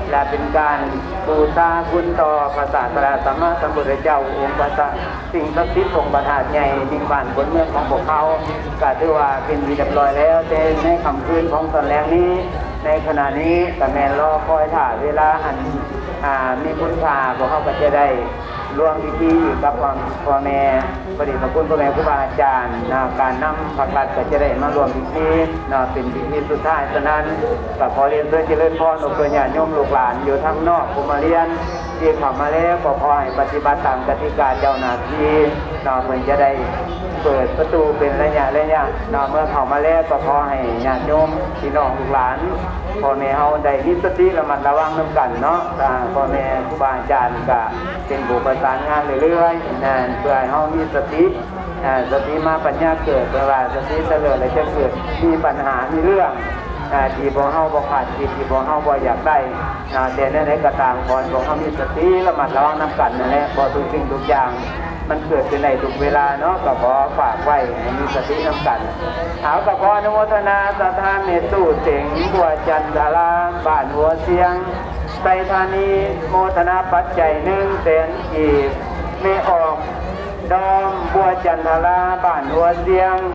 ແລະ ເປັນການບູຊາຄຸນຕໍ່ພະສາສະດາສຳມາສຳພຸດທະເຈົ້າ ອົງພະສາ ສິ່ງສັກສິດ ອົງພະທາດໃຫຍ່ ຍິງບ້ານຄົນເມືອງຂອງພວກເຮົາ ກະຖືວ່າເປັນທີ່ຮຽບຮ້ອຍແລ້ວ. ແຕ່ໃນຄ່ຳຄືນຂອງຕອນແລງນີ້ ໃນຂະນະນີ້ກະແມ່ນລໍຄອຍຖ້າເວລາອັນ ອ່າ ມີບຸນພາ ພວກເຮົາກະຈະໄດ້ ລວມພິທີຢູ່ກັບພໍ່ ພໍ່ແມ່ ພະເດດພະຄຸນພໍ່ແມ່ຄູບາອາຈານເນາະ ການນຳພາກລັດກໍຈະໄດ້ມາຮ່ວມພິທີເນາະ ເປັນພິທີສຸດທ້າຍ. ສະນັ້ນ ກໍຂໍຮຽນເຊີນຈະເລີນພອນ ອວຍພອນຍາດໂຍມລູກຫຼານຢູ່ທາງນອກ ຜູ້ມາຮຽນທີ່ເຂົ້າມາແລ້ວ ກໍຂໍໃຫ້ປະຕິບັດຕາມກະຕິກາເຈົ້າໜ້າທີ່ເນາະ ເພິ່ນຈະໄດ້ເປີດປະຕູເປັນໄລຍະໆເນາະ. ເມື່ອເຂົ້າມາແລ້ວ ກໍຂໍໃຫ້ຍາດໂຍມພີ່ນ້ອງລູກຫຼານ ພໍ່ແມ່ເຮົາໄດ້ມີສະຕິລະມັດລະວັງນຳກັນເນາະ. ອ່າ ພໍ່ແມ່ຄູບາອາຈານກະເປັນຜູ້ປະສານງານເລື້ອຍໆ ແມ່ນ ເພື່ອໃຫ້ເຮົາມີສະຕິ ອ່າ ສະຕິມາປັນຍາເກີດ ເພາະວ່າສະຕິຕະເລີດແລ້ວຈະເກີດມີບັນຫາມີເລື່ອງ ອ່າ ທີ່ພວກເຮົາບໍ່ຄາດຄິດ ທີ່ພວກເຮົາບໍ່ຢາກໄດ້ ອ່າ ແຕ່ແນວໃດກໍຕາມ ຂໍໃຫ້ພວກເຮົາມີສະຕິ ລະມັດລະວັງນຳກັນນັ້ນແຫຼະ ເພາະທຸກສິ່ງທຸກຢ່າງ ມັນເກີດຂຶ້ນໄດ້ທຸກເວລາເນາະ ກໍຂໍຝາກໄວ້ໃຫ້ມີສະຕິນຳກັນ. ເຮົາກໍຂໍອະນຸໂມທະນາສັດທາແມ່ຕູ້ເສັງ ບົວຈັນທາລາ ບ້ານຫົວຊຽງ ໄຊທານີ ໂມທະນາປັດໄຈໜຶ່ງແສນກີບ, ແມ່ອອກ ດອມ ບົວຈັນທາລາ ບ້ານຫົວຊຽງ